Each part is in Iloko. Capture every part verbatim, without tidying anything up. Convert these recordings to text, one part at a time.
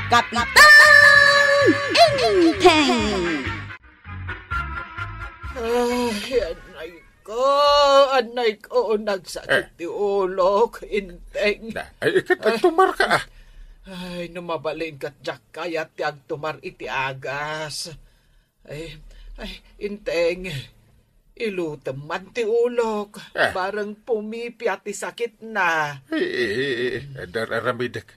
Kapitan Enteng! Ay, anay ko, anay ko, nagsakit Eh. ti ulok, Enteng. Na, ay, ikat Ay. agtumar ka, ah. Ay, no mabalin ket diak kayat ti agtumar iti agas. Ay, ay, Enteng, ilutem man ti ulok. Ah. Bareng pumipia ti sakitna. Ay, ay, ay, ay, dar-aramidek.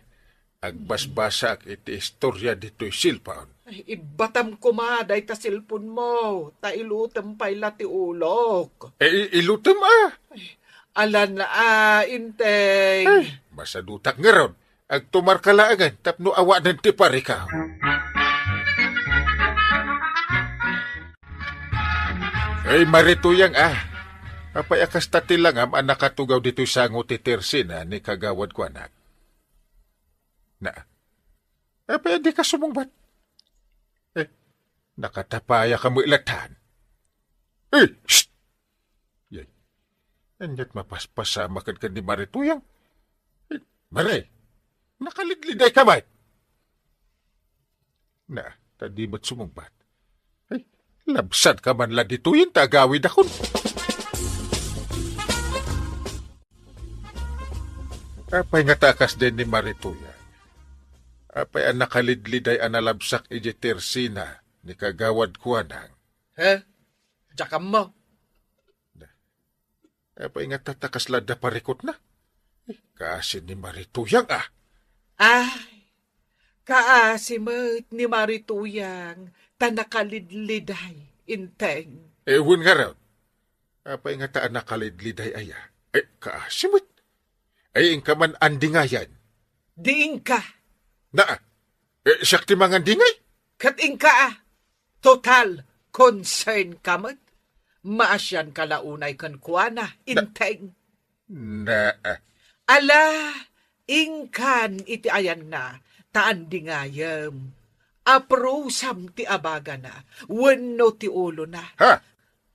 Agbasbasaak iti istorya ditoy cellphone. Ay, ibbatam koma dayta cellphone mo, ta ilutem pay la ti ulok. Eh, i-, ilutem, ah. Ay, alan, ah, Enteng. Ay, masadutak ngarud. Agtumar ka laengen tapno awanen ti parikaw. Ay, Marituyang, ah. Apay a kasta ti langam a nakatugaw ditoy sango ti tersina ni Kagawad Kuanak? Na, apay a dika sumungbat? Eh, nakatapaya ka met latan. Eh, shh! Yay, ania't mapaspasama kenka ni Marituyang? Eh, Mare, nakalidliday ka met. Na, ta di met sumungbat. Ay, labsat ka man la ditoyen ta agawidakon. Apay ngata a kasdi ni Marituyang? Apay a nakalidliday a nalabsak idiay tersina ni Kagawad Kuanang? He? Diak ammo. Apay ngata ta kasla adda parikutna? Eh, kaasi ni Marituyang, ah. Ay, kaasi met ni Marituyang ta nakalidliday, Enteng. Eh, wen ngarud. Apay ngata a nakalidliday aya? Eh, kaasi met. Ay, inka man andingayan. Di inka. Na, eh, siak ti mangandingay? Ket inka, ah. Total, concern ka met. Maasian ka la unay kenkuana, Na- Enteng. Na, ah. Ala, inkan iti ayangna, ta andingayem. Aprusam ti abagana, wenno ti ulona. Ha?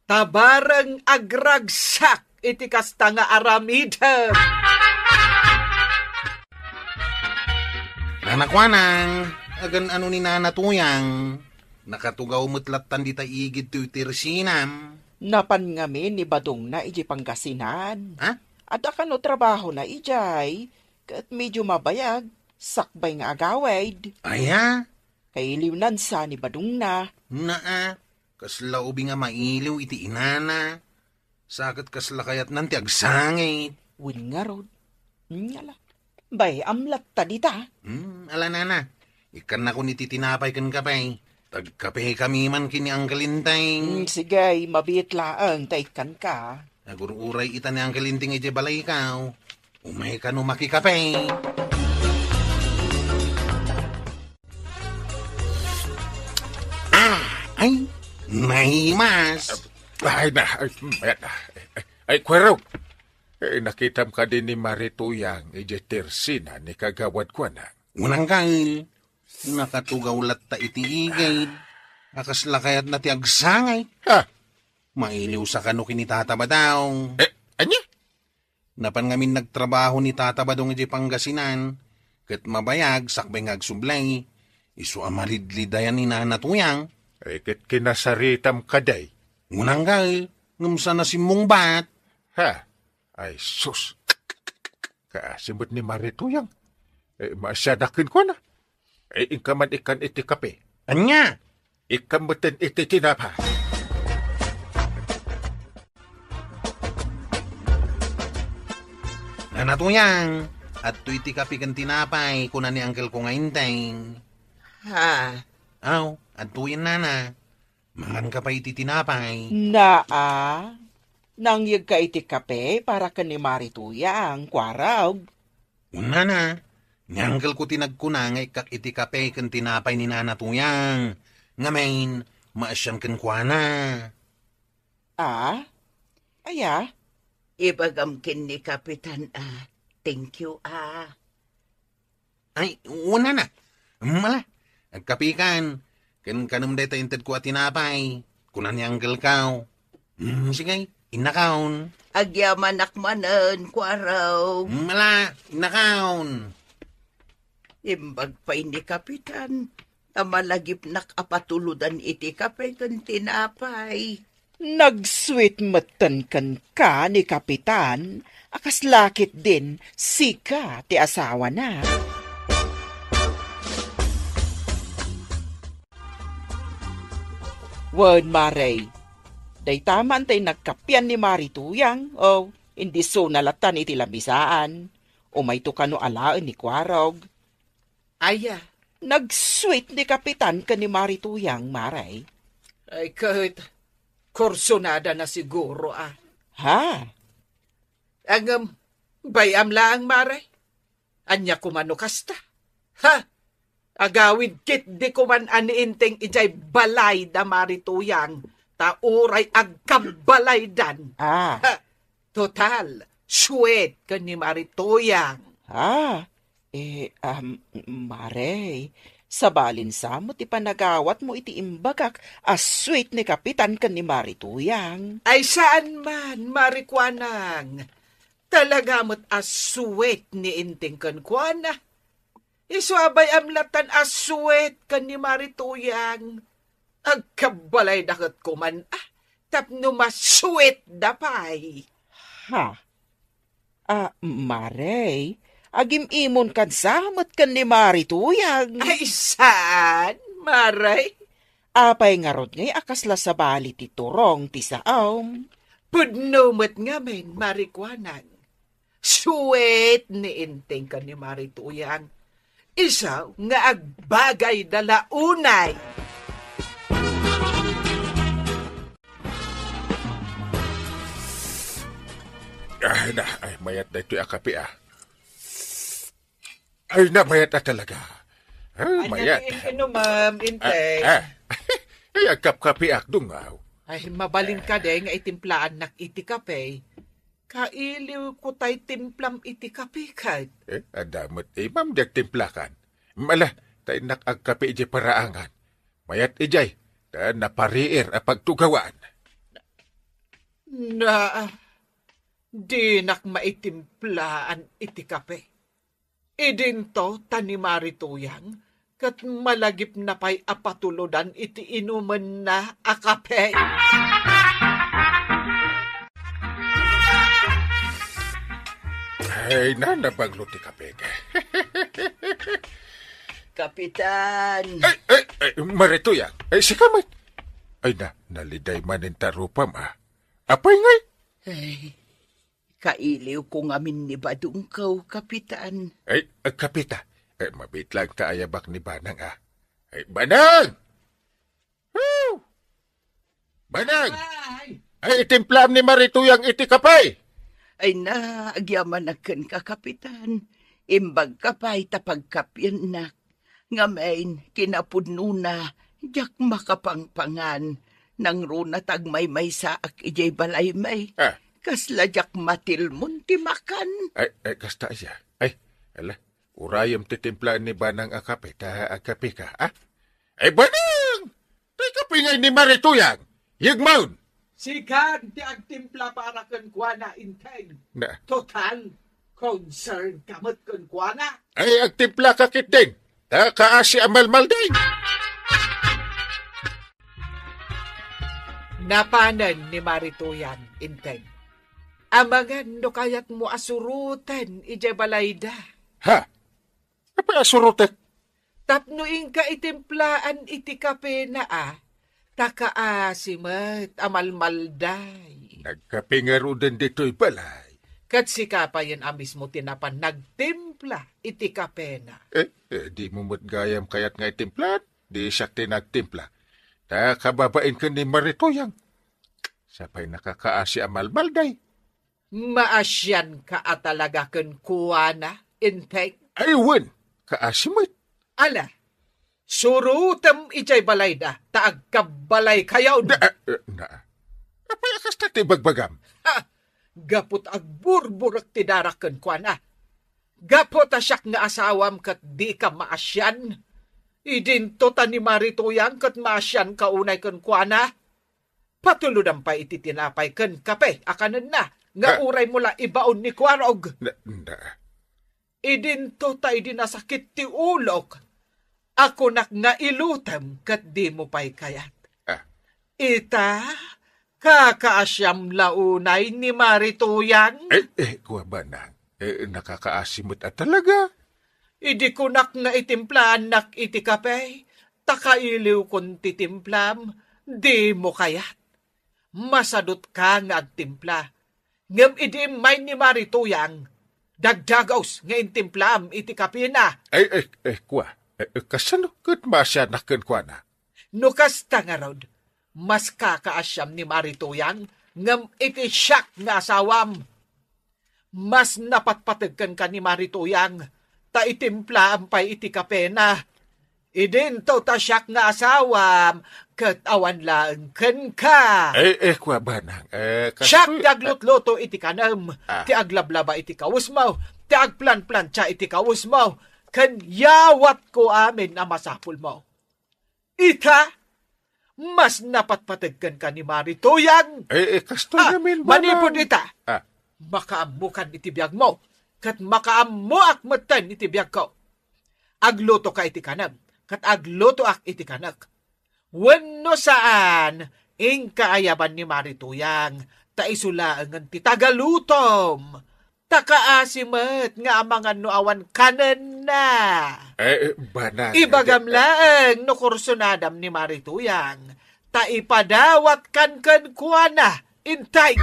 Ta bareng agragsak iti kasta nga aramidem. Nana Kuanang, agan-ano ni Nana Tuyang? Nakatugaw met lattan dita igid ti tersinam. Napan ngamin ni Badongna iti Pangasinan. Ha? Adda kano trabahona idiay, ket medio mabayag, sakbay nga agawid. Aya? Kailiwnansa ni Badongna. Naa, kasla ubing a mailiw iti inana. Sa ket kasla kayatnan ti agsangit. Wen ngarud. Ngala. Bay-am latta dita. Hmm, ala nana. Ikkannakon iti tinapay ken kape. Tagkapekami man ken ni Uncle Enteng. Hmm, sige, mabiit laeng ta ikkanka. Agur-uray ita ni Uncle Enteng idiay balaykaw. Umay kano makikape. Ah, ay, nahimas. Ay, na, ay, ay, ay, ay, Kuero. Eh, nakitam kadi ni Marituyang idiay tersina ni Kagawad Kuana? Unang kail, nakatugaw latta iti igid. Akas la kayatna ti agsangit. Ah. Mailiw sa kano ken ni Tata Badong. Eh, ania? Napan ngamin nagtrabaho ni Tata Badong idiay Pangasinan, ket mabayag sakbay nga agsublay, isu a malidlidayan ni Nana Tuyang. Ay, ket kinasaritam kadi? Ngunanggal, ngem sana simmungbat. Ha? Ay, sus. Kaasi met ni Marituyang. Eh, maasiadak kenkuana. Eh, inka man ikkan iti kape. Ania? Ikkan metten iti tinapay. Nana Tuyang, adtoy ti kape ken tinapay, kuna ni uncle ko nga Enteng. Ha? Aw, adtoyen, nana. Mangan ka pay iti tinapay. Naa, nangyeg ka iti kape para ken ni Marituyang, Kuarog. Wen, nana, ni uncle ko ti nagkuna nga ikkak iti kape ken tinapay ni Nana Tuyang. Ngamin, maasian kenkuana. Ah? Aya? Ibagam ken ni Kapitan a, thank you a. Ay, wen, nana. Mala, agkapikan. Ken kanem dayta intedko a tinapay, kuna ni uncle ko. Hmm, sige, innakaon. Agyamanak manen, Kuarog. Mala, innakaon. Imbag pay ni Kapitan a malagipnak a patulodan iti kape ken tinapay. Nagsuet metten kenka ni Kapitan a kasla ketdin sika ti asawana. Wen, Mare, dayta man tay nagkapian ni Mari Tuyang, o, indisona latan iti lamisaan. Umayto kano alaen ni Kuarog. Aya. Nagsuet ni Kapitan ken ni Mari Tuyang, Mare. Ay, ket kursunada na siguro, a. Ha? Ngem, bay-am laeng, Mare. Ania koma no kasta? Ha? Agawid ketdi koman a ni Enteng idiay balay da Mari Tuyang, ta uray agkabbalaydan. Ah. Ha? Total, suet ken ni Mari Tuyang. Ah, eh, um, Mare, sabalin sa met ti panagawatmo iti imbagak a suet ni Kapitan ken ni Mari Tuyang. Ay, saan man, Mari Kuanang. Talaga met a suet ni Enteng kenkuana. Isu a bay-am latan a suet ken ni Mari Tuyang. Agkabbalayda ket koman, a, tapno masuetda pay. Ha? Ah, Mare, agim-imonkan sa met ken ni Mari Tuyang. Ay, saan, Mare? Apay ngarud ngay a kasla sabali ti turong ti saom? Pudno met ngamin, Mari Kuanang. Suet ni Enteng ken ni Mari Tuyang. Isu nga agbagayda la unay. Ay na, ay, mayat daytoy a kape, a. Ay na, mayat a talaga. Ah, mayat. Ania ti inumam, Enteng? Ah, ah. Ay, agkapkapeak, dungaw. Ay, mabalin kadi nga itimplaannak iti kape. Kailiwko tay timplam iti kape ket. Eh, adda met imam diay agtimplakan. Ala, ta innak agkape idiay paraangan. Mayat idiay, ta napariir a pagtugawan. Na, dinak maitimplaan iti kape. Idinto ta ni Mari Tuyang ket malagipna pay a patulodan iti inumenna a kape. Ay, na, nabanglo ti kape. Kapitan. Ay, ay, ay, Mari Tuyang. Ay, sika met. Ay, na, naliday manen ta rupam, a. Apay ngay? Ay, kailiwko ngamin ni Badongko, Kapitan. Ay, agkapita. Ay, mabiit laeng ta ayabak ni Banang, a. Ay, Banang! Woo! Banang! Ay! Ay, itimplaam ni Mari Tuyang iti kape! Ay na, agyamanak kenka, Kapitan. Imbagka pay ta pagkapiennak. Ngamin, kinapudnona, diak makapangpangan. Nangruna ta agmaymaysaak idiay balaymi. Ah. Kasla diak matilmon ti makan. Ay, ay, kasta aya. Ay, ala, urayem ti timplaan ni Banang a kape, ta agkapeka, a? Ay, Banang! Tay kape ngay ni Mari Tuyang! Yegmaon! Sikan ti agtimpla para kenkuana, Enteng. Na. Total, concern ka met kenkuana. Ay, agtimpla ka ketdin. Ta kaasi a malmalday. Napanen ni Mari Tuyang, Enteng. Amangan no kayatmo a suroten idiay balayda. Ha? Apay a surotek? Tapno inka itimplaan iti kapena, a, ta kaasi met a malmalday. Nagkape ngaruden ditoy balay. Ket sika payen a mismo ti napan nagtimpla iti kapena. Eh, eh, dimo met gayam kayat nga itimplaak? Di siak ti nagtimpla. Ta kababain ken ni Mari Tuyang. Sapay nakakaasi a malmalday. Maasianka a talaga kenkuana, Enteng? Ay, wen, kaasi met. Ala, surotem idiay balayda, ta agkabbalaykayon. Na, eh, na. Apay a kasta ti ibagbagam? Ha! Gapu ta agburburek ti darak kenkuana. Gapu ta siak nga asawam ket dika maasian. Idinto ta ni Mari Tuyang ket maasianka unay kenkuana. Patulodam pay iti tinapay ken kape a kanenna nga Eh. uraymo la ibaon ni Kuarog. Na, na. Idinto ta idi nasakit ti ulok, a kunak nga ilutem ket dimo pay kayat. Ah. Ita, kakaasiam la unay ni Mari Tuyang? Eh, eh, kua banang. Eh, nakakaasi met a talaga. Idi kunak nga itimplaannak iti kape, ta kailiwkon ti timplam, dimo kayat. Masadutka nga agtimpla. Ngem idi immay ni Mari Tuyang, dagdagus nga intimplaam iti kapina. Ay, ay, ay, kua. Eh, eh, kasano ket maasianak kenkuana? No kasta ngarud, mas kakaasiam ni Mari Tuyang ngem iti siak nga asawam. Mas napatpateg kenka ni Mari Tuyang, ta itimplaam pay iti kapena. Idinto ta siak nga asawam, ket awan laeng kenka. Eh, eh, kua banang, eh, kastoy, siak ti aglutluto iti kanem, ah, ti aglablaba iti kawesmo, ti agplanplantia iti kawesmo, ken yawatko amin a masapulmo. Ita, mas napatpateg kenka ni Mari Tuyang. Eh, eh, kastoy, ah, ngamin, manipud banang. Ita, ah, makaammokan iti biagmo, ket makaammoak metten iti biagko. Aglutoka iti kanem, ket aglutoak iti kanek. Wenno saan, inka ayaban ni Mari Tuyang, ta isu laengen ti tagalutom. Ta kaasi met nga amangan no awan kanenna. Eh, eh, banang, ibagam, eh, eh, laeng no kursunadam ni Mari Tuyang, ta ipadawatkan kenkuana. Intay!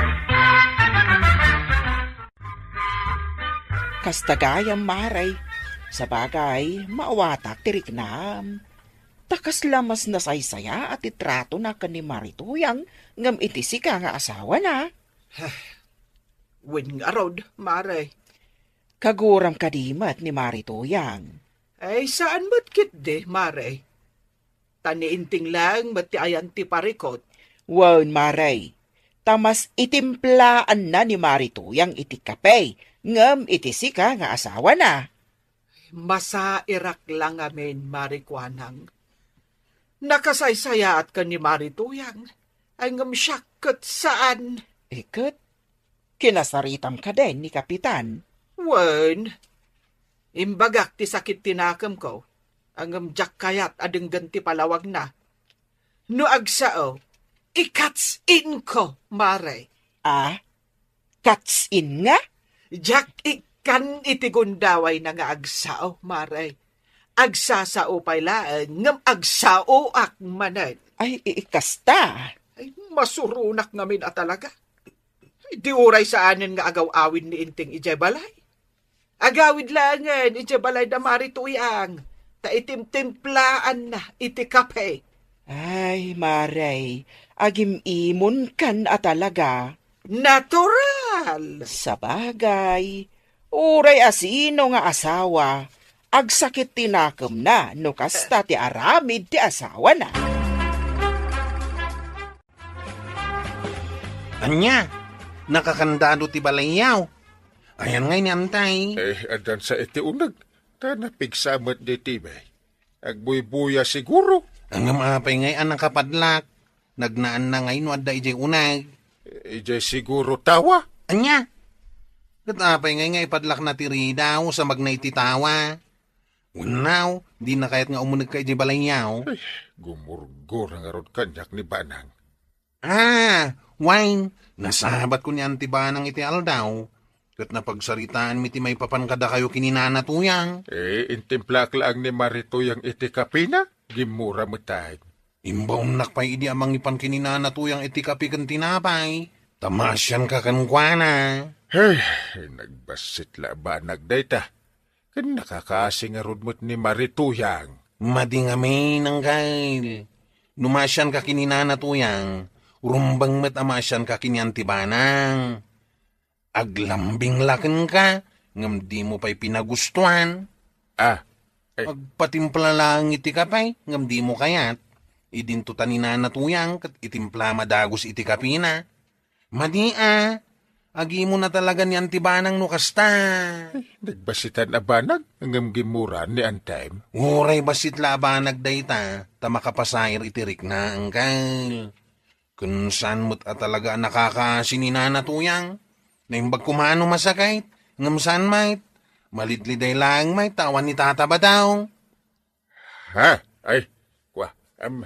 Kasta gayam, Mare. Sabagay, maawatak ti riknam. Ta kasla mas nasaysayaat ti tratona ken ni Mari Tuyang ngem iti sika nga asawana. Wen ngarud, Mare. Kaguram kadi met ni Mari Tuyang? Ay, saan met ketdi, Mare. Ta ni Inting laeng met ti ayan ti parikut. Wen, Mare, ta mas itimplaanna ni Mari Tuyang iti kape ngem iti sika nga asawana. Masairak la ngamin, Mari Kuanang. Nakasaysayaat ken ni Mari Tuyang, ay ngem siak ket saan. Iket, kinasaritam kaden ni Kapitan? Wen, imbagak ti sakit ti nakemko, ngem diak kayat a denggen ti palawagna. No agsao, ikatsinko, Mare. Ah? Katsin nga? Diak ikkan iti gundawayna nga agsao, Mare. Agsasao pay laeng, ngem agsaoak manen. Ay, i-, kasta. Ay, masuronak ngamin a talaga. Ay, di uray saanen nga agaw-awid ni Inting idiay balay. Agawid laengen idiay balay da Mari Tuyang, ta itimtimplaanna iti kape. Ay, Mare, agim-imonkan a talaga. Natural! Sabagay, uray asino nga asawa, agsakit ti nakemna no kasta ti aramid ti asawana. Ania? Nakakandado ti balayyo? Ayan ngay ni Antay? Eh, addan sa iti uneg. Ta napigsa met ditoy bay. Agbuybuya siguro. Ngem apay ngay a nakapadlak? Nagnaanna ngay no adda idiay uneg? Idiay siguro tawa. Ania? Ket apay ngay nga ipadlakna ti ridaw sa magna iti tawa? Wenno, dina kayat nga umunegka idiay balayyo? Ay, gumurgura ngarud kaniak ni Banang. Ah, wen, nasabatko ni Auntie Banang iti aldaw, ket napagsaritaanmi ti maipapan kadakayo ken ni Nana Tuyang. Eh, intimplaak laeng ni Mari Tuyang iti kapina, gimmura met ay. Imbaonnak pay idi a mangipan ken ni Nana Tuyang iti kape ken tinapay, ta maasianka kenkuana. Hey, nagbassit la a banag dayta. Ken nakakaasi ngarud met ni Mari Tuyang. Madi ngamin, Angkel. No maasianka ken ni Nana Tuyang, rumbeng met a maasianka ken ni Auntie Banang. Aglambing la kenka, ngem dimo pay pinagustuan. Ah, eh. Agpatimpla laeng iti kape, ngem dimo kayat. Idinto ta ni Nana Tuyang ket itimpla a madagus iti kapena. Madi a, agimon a talaga ni Auntie Banang no kasta. Ay, nagbassitan a banag, ngem gimmura ni Antem. Uray bassit la a banag dayta, ta makapasair iti rikna, Angkel. Ken saan met a talaga a nakakaasi ni Nana Tuyang. Naimbag koma no masakit, ngem saan met. Malidliday laeng met ta awan ni Tata Badong. Ha? Ay, kua, em.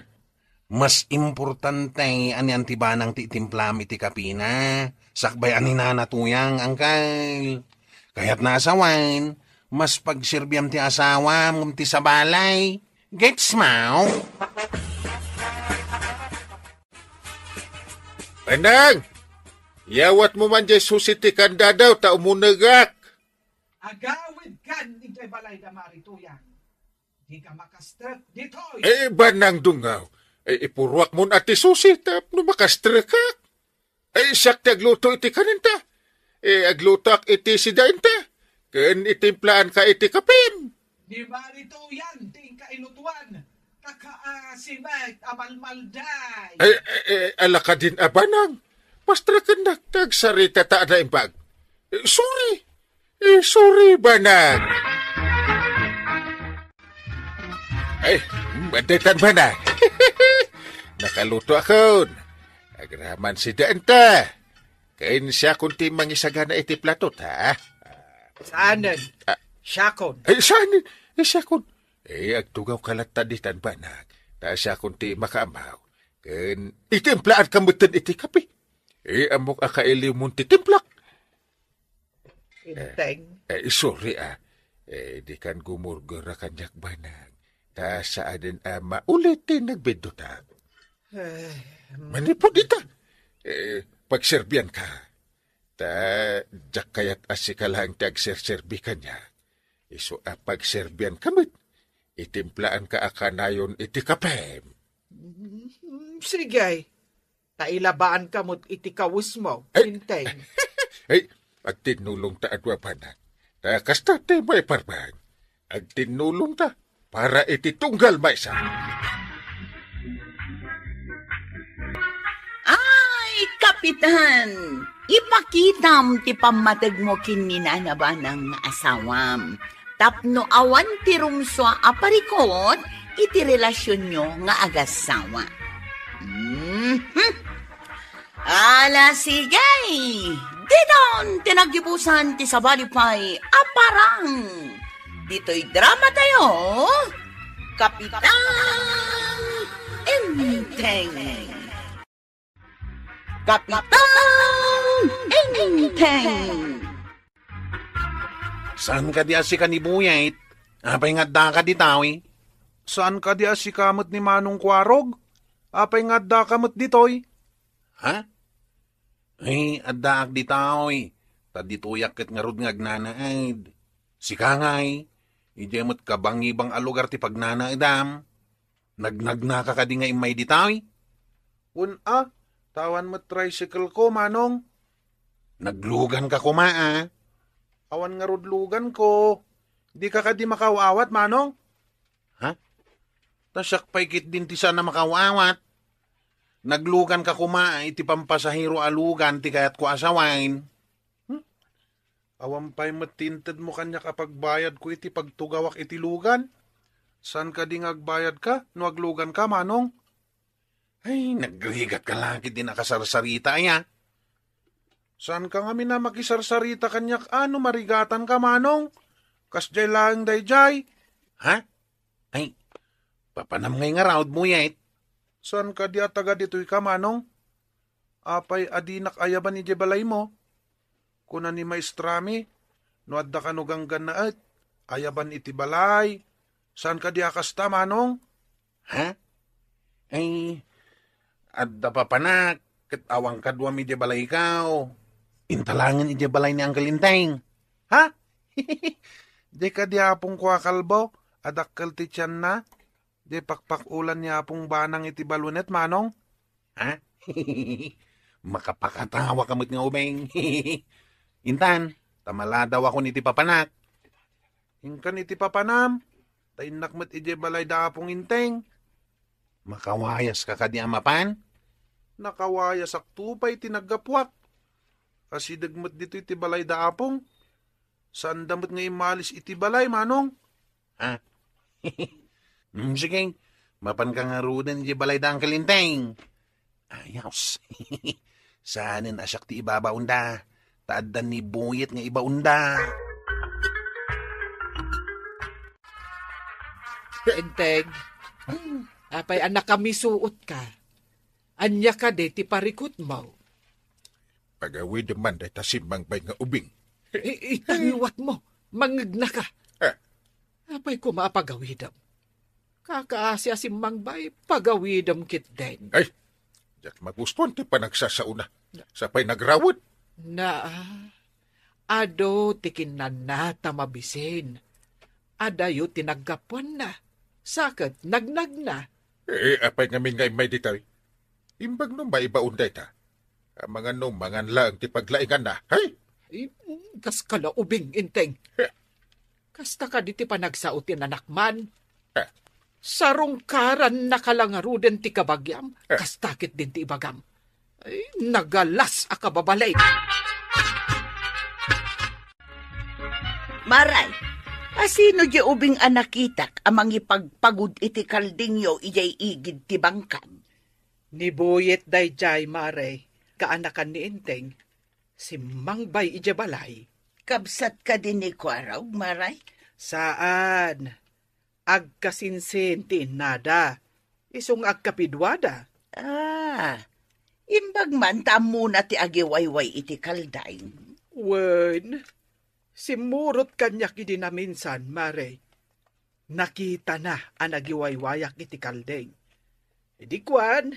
Mas importante anian ti banang ti itimplaam iti kapina, sakbay a ni Nana Tuyang, angkel. Kayatna a sawen, mas pagserbiam ti asawam ngem ti sabali. Gets mo? Banang! Iyawatmo man diay susi ti kandado ta umunegak. Agawidkan idiay balay da Mari Tuyang. Dika makastrek ditoy. Eh, Banang Dungaw. Eh, ipuruakmon a ti susi tapno makastrekak. Eh, siak ti agluto iti kanenta. Eh, aglutoak iti sidaenta. Ken itimplaanka iti kapim. Ni Mari Tuyang ti inka ilutuan. Kakaasi met a malmalday. Eh, eh, eh, ala kadin a Banang. Pastrakennak ta agsarita ta a naimbag. Eh, sorry. Eh, sorry, Banang. Ay, madaytan, Banang. Nakalutoakon. Agraman sidaenta. Ken siakon ti mangisagana iti plato, ha? Saanen? Ah. Siakon. Ay, saanen? Eh, siakon. Eh, agtugawka latta ditan, Banang. Ta siakon ti makaammo. Ken itimplaanka metten iti kape. Eh, ammok a kailiwmon ti timplak. Inteng. Eh, eh, sorry, ah. Eh, dikan gumurgura kaniak, Banang. Ta saanen a maulit ti nagbiddutak. Eh, Manipud ita. Eh, pagserbianka. Ta, diak kayat a sika laeng ti agserserbi kaniak. Isu a pagserbianka met. Itimplaanka a kanayon iti kapem. Mm, sige. Ta ilabaanka met iti kawesmo, Ay. Inteng. Ay, agtinnulongta a dua, Banang. Ta kasta ti maiparbang. Agtinnulongta para iti tunggal maysa. Ay, Kapitan! Ipakitam ti pammategmo ken ni Nana Banang nga asawam. Tapno awan ti rumsua a parikot iti relasionyo nga agassawa. Mhm. Ala, sige! Didon ti naggibusan ti sabali pay a parang. Ditoy drama tayo, Kapitan Enteng. Kapitan Enteng. Saan kadi a sika ni Buyet? Apay nga addaka ditoy? Saan kadi a sika met ni Manong Kuarog? Apay nga addaka met ditoy? Ha? Ay, addaak ditoy. Ta ditoyak ket ngarud nga agnanaed. Sika ngay, idiay met kabangibang a lugar ti pagnanaedam. Nagnagnaka kadi nga immay ditoy? Wen a, ta awan met tricycle ko, Manong. Nagluganka koma, a. Awan ngarud luganko. Dika kadi makaw-awat, Manong? Ha? Ta siak pay ketdin ti saan a makaw-awat. Nagluganka koma iti pampasahero a lugan ti kayatko a sawen. Hmm? Awan pay met ti intedmo kaniak a pagbayadko iti pagtugawak iti lugan. Saan kadi nga agbayadka no agluganka, Manong? Ay, nagrigatka la ketdin a kasarsarita, aya. Saanka ngamin a makisarsarita kaniak a no marigatanka, Manong? Kasdiay laeng daydiay. Ha? Ay, papanam ngay ngarud, Buyet. Saan kadi a taga ditoyka, Manong? Apay a dinak ayaban idiay balaymo? Kuna ni maestrami, no adda kano ganggannaet, ayaban iti balay. Saan kadi a kasta, Manong? Ha? Ay, adda papanak, ket awan kaduam idiay balayko. Intalangen idiay balay ni Uncle Enteng. Ha? Diay kadi apongko a kalbo, a dakkel ti tianna? Diay pakpakulan ni Apong Banang iti balunet, Manong? Ha? Makapakatawaka met nga ubing. Intan, ta maladawakon iti papanak. Inkan iti papanam, ta innak met idiay balay da Apong Enteng. Makawayaska kadi a mapan? Nakawayasak to pay ti naggapuak. Asideg met ditoy ti balay da Apong. Saanda met nga immalis iti balay, Manong. Ha? Mm, sige, mapanka ngaruden iti balay da Uncle Enteng. Ayos. Saanen a siak ti ibabaonda. Ta adda ni Buyet nga ibaonda. Enteng, apay a nakamisuot ka? Ania kadi ti parikutmo? Pagawidem man dayta simmangbay nga ubing. I-, italiwat mo, mangngegna ka. Eh. Apay koma a pagawidem? Kakaasi a simmangbay, pagawidem ketdin. Ay, diak magustuan ti panagsasaona. Sapay nagrawet. Na, adu ti kinnanata mabisin. Adayo ti naggapuanna. Sa ket nagnagna. Eh, apay ngamin nga immay ditoy? Imbag no maibaon dayta. Amangan no mangan laeng ti paglainganna. Hay! Ay, mm, kas kalaubing, Enteng. Eh. Kasta kadi ti panagsao ti nanakman. Eh. Sarungkarannaka la ngaruden ti kabagiam, eh, kasta ketdin ti ibagam. Ay, nagalas a kababalik. Maray, asino di ubing a nakitak a mangipagpagud iti kaldingyo idiay igid ti bangkam? Ni Buyet daydiay, Maray, kaanakan ni Enteng. Simmangbay idiay balay. Kabsat kadi ni Kuarog, Maray? Saan. Agkasinsin ti innada. Isu nga agkapiduada. Ah, imbag man ta ammona ti agiwayway iti kalding. Wen, simmurot kaniak idi naminsan, Maray. Nakitana a nagiwaywayak iti kalding. Idi kuan,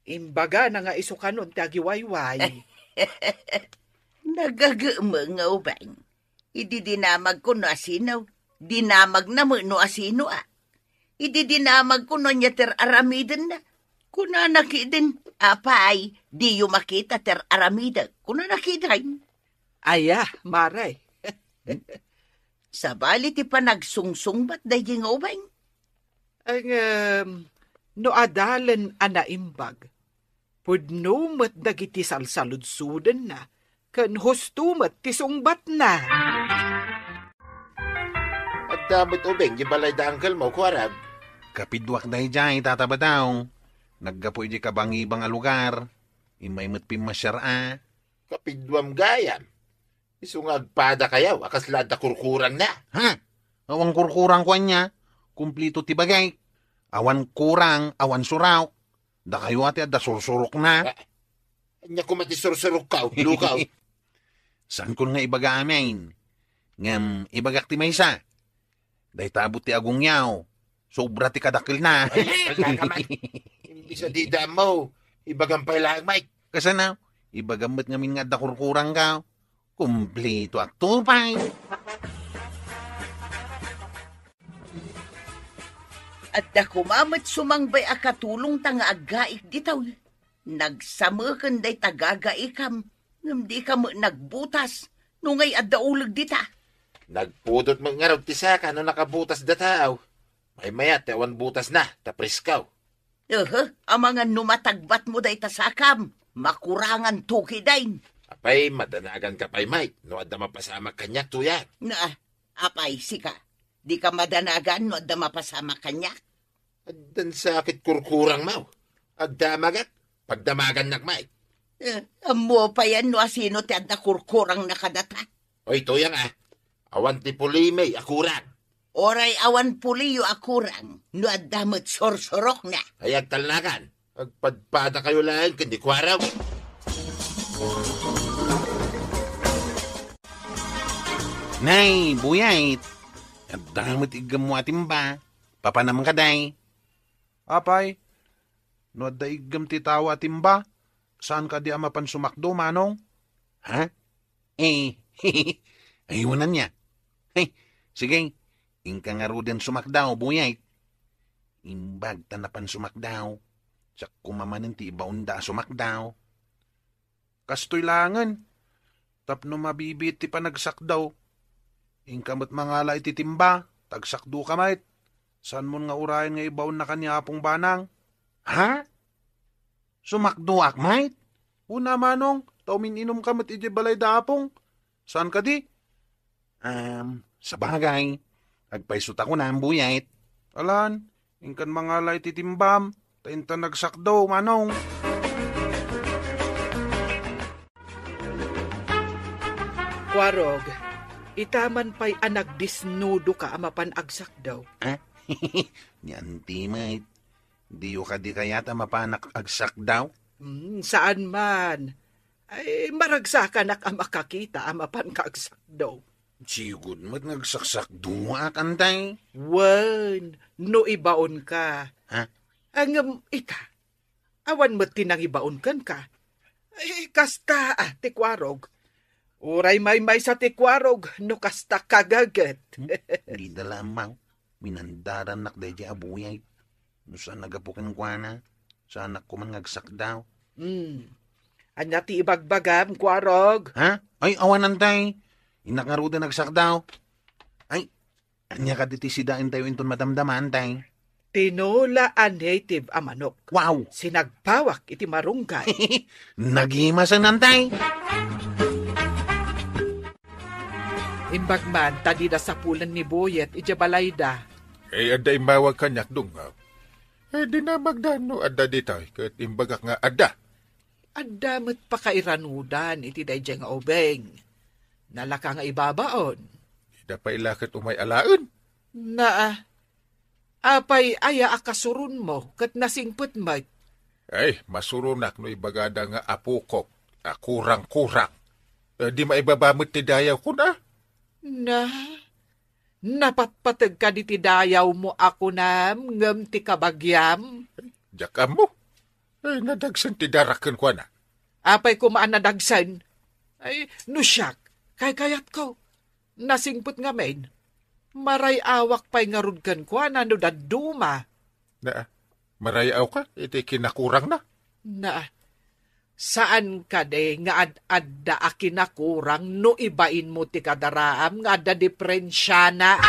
imbagana nga isu kanon ti agiwayway. Nagagemmeng nga ubing. Idi dinamagko no asino, dinamagna met no asino a. Idi dinamagko no ania ti ar-aramidenna, kunana ketdin, "Apay, diyo makita ti ar-aramidek," kunana ketdin. Aya, Maray. Sabali ti panagsungsungbat daydi nga ubing. Ngem, no adalen a naimbag, pudno met dagiti salsaludsodenna, ken husto met ti sungbatna. Adda met ubing di balay da uncle mo, Kuarag? Kapiduak daydiay, Tata Badaw. Naggapu idi kabangibang a lugar. Immay met pimmasiar a. Kapiduam gayam. Isu nga agpadakayo a kasla adda kurkurangna. Ha? Awan kurkurang ko ania. Kumplito ti bagik. Awan kurang, awan surok. Dakayo a ti adda sursurokna. Ah, ania koma ti sursurokkaw, lukaw? Saankon nga ibaga amin. Ngem ibagak ti maysa. Dayta abut ti agongyaw. Sobra ti kadakelna. Ay, talaga man. Imbis a dida mo, ibagam pay laeng, Mike. Kasano? Ibagam met ngamin nga adda kurkurangko. Kumplito a tupay. Adda koma met sumangbay a katulongta nga aggaik ditoy. Nagsameken dayta gagaikam, ngem dika met nagbutas, no ngay adda uleg dita. Nagpudot met ngarud ti saka no nakabutas dataw. Maymayat ti awan butasna, ta presko. Ehe, amangan no matagbatmo dayta sakam, makurangan tuki dayn. Apay, madanaganka pay, Mike, no adda mapasamak kaniak, tuyat. Na, apay, sika, dika madanagan no adda mapasamak kaniak? Addan sakit kurkurangmo. Agdamagak, pagdamagannak, Mike. Eh, ammo payen no asino ti adda kurkurangna kadata? Oy, tuyang a. Awan ti pulimi a kurang. Oray awan puliyo a kurang, no adda met sursurokna. Ay, agtalnakan. Agpadpadakayo laeng ken ni Kuarog. Nay, Buyait. Adda met iggemmo a timba. Papanam ka, day. Apay, no adda iggem ti tao a timba, saan kadi a mapan sumakdo, Manong? Ha? Eh, aywan ania. Hey, sige, inka ngaruden sumakdaw, Buyait. Imbag ta napan sumakdaw, sakko manen ti ibaonda a sumakdaw. Kastoy laengen, tapno mabibiit ti panagsakdaw. Inka met mangala iti timba, ta agsakdoka met. Saanmon nga urayen nga ibaonnakan ni Apong Banang. Ha? Sumakdoak met? Una, Manong, ta umin-inumka met idiay balay da Apong. Saan kadi? Am, sabagay, agpayso ta kunam, Buyait. Alan, inkan mangala iti timbam, ta intan nagsakdo, Manong. Kuarog, ita man pay a nagdisnudoka a mapan agsakdo. Ah? Ni anti met, diyo kadi kayat a mapanak agsakdaw? Hmm, saan man. Ay, maragsakanak a makakita a mapanka agsakdaw. Sigud met nga agsaksakdoak, antay. Wen, no ibaonka. Ha? Ngem ita, awan met ti nangibaon kenka. Eh, kasta, ah, ti kuarog. Uray maymaysa ti kuarog no kasta kagaget. Hmm? Dida la ammaw. Minandarannak daydiay a buyay. No saan a gapu kenkuana, saanak koma nga agsakdaw. Hmm. Ania ti ibagbagam, kuarog? Ha? Ay, awan, antay. Innak ngaruden agsakdaw. Ay, ania kadi ti sidaentayo inton madamdama, antay? Tinola a native a manok. Wow! Sinagpawak iti marunggay. Nagimasen, antay. Imbag man ta dida sapulen ni Boyet idiay balayda. Eh, adda immawag kaniak, Dungag. Eh, dinamagda no adda ditoy, ket imbagak nga adda. Adda met pakairanudan iti daydiay nga ubing. Nalaka nga ibabaon. Dida pay la ket umay alaen. Naa, apay aya a kasuronmo ket nasingpet met? Ay, masuronak no ibagada nga apokok a kurang-kurang. Eh, di maibaba met ti dayawko na. Na, napatpateg kadi ti dayawmo a kunam ngem ti kabagiam? Diak ammo. Eh, nadagsen ti darak kenkuana. Apay koma a nadagsen? Ay, no siak, kaykayatko. Nasingpet ngamin. Maray-awak pay ngarud kenkuana no dadduma. Na, maray-awka iti kinakurangna? Na, saan kadi nga ad-adda a kinakurang no ibainmo ti kadaraam nga adda diperensiana?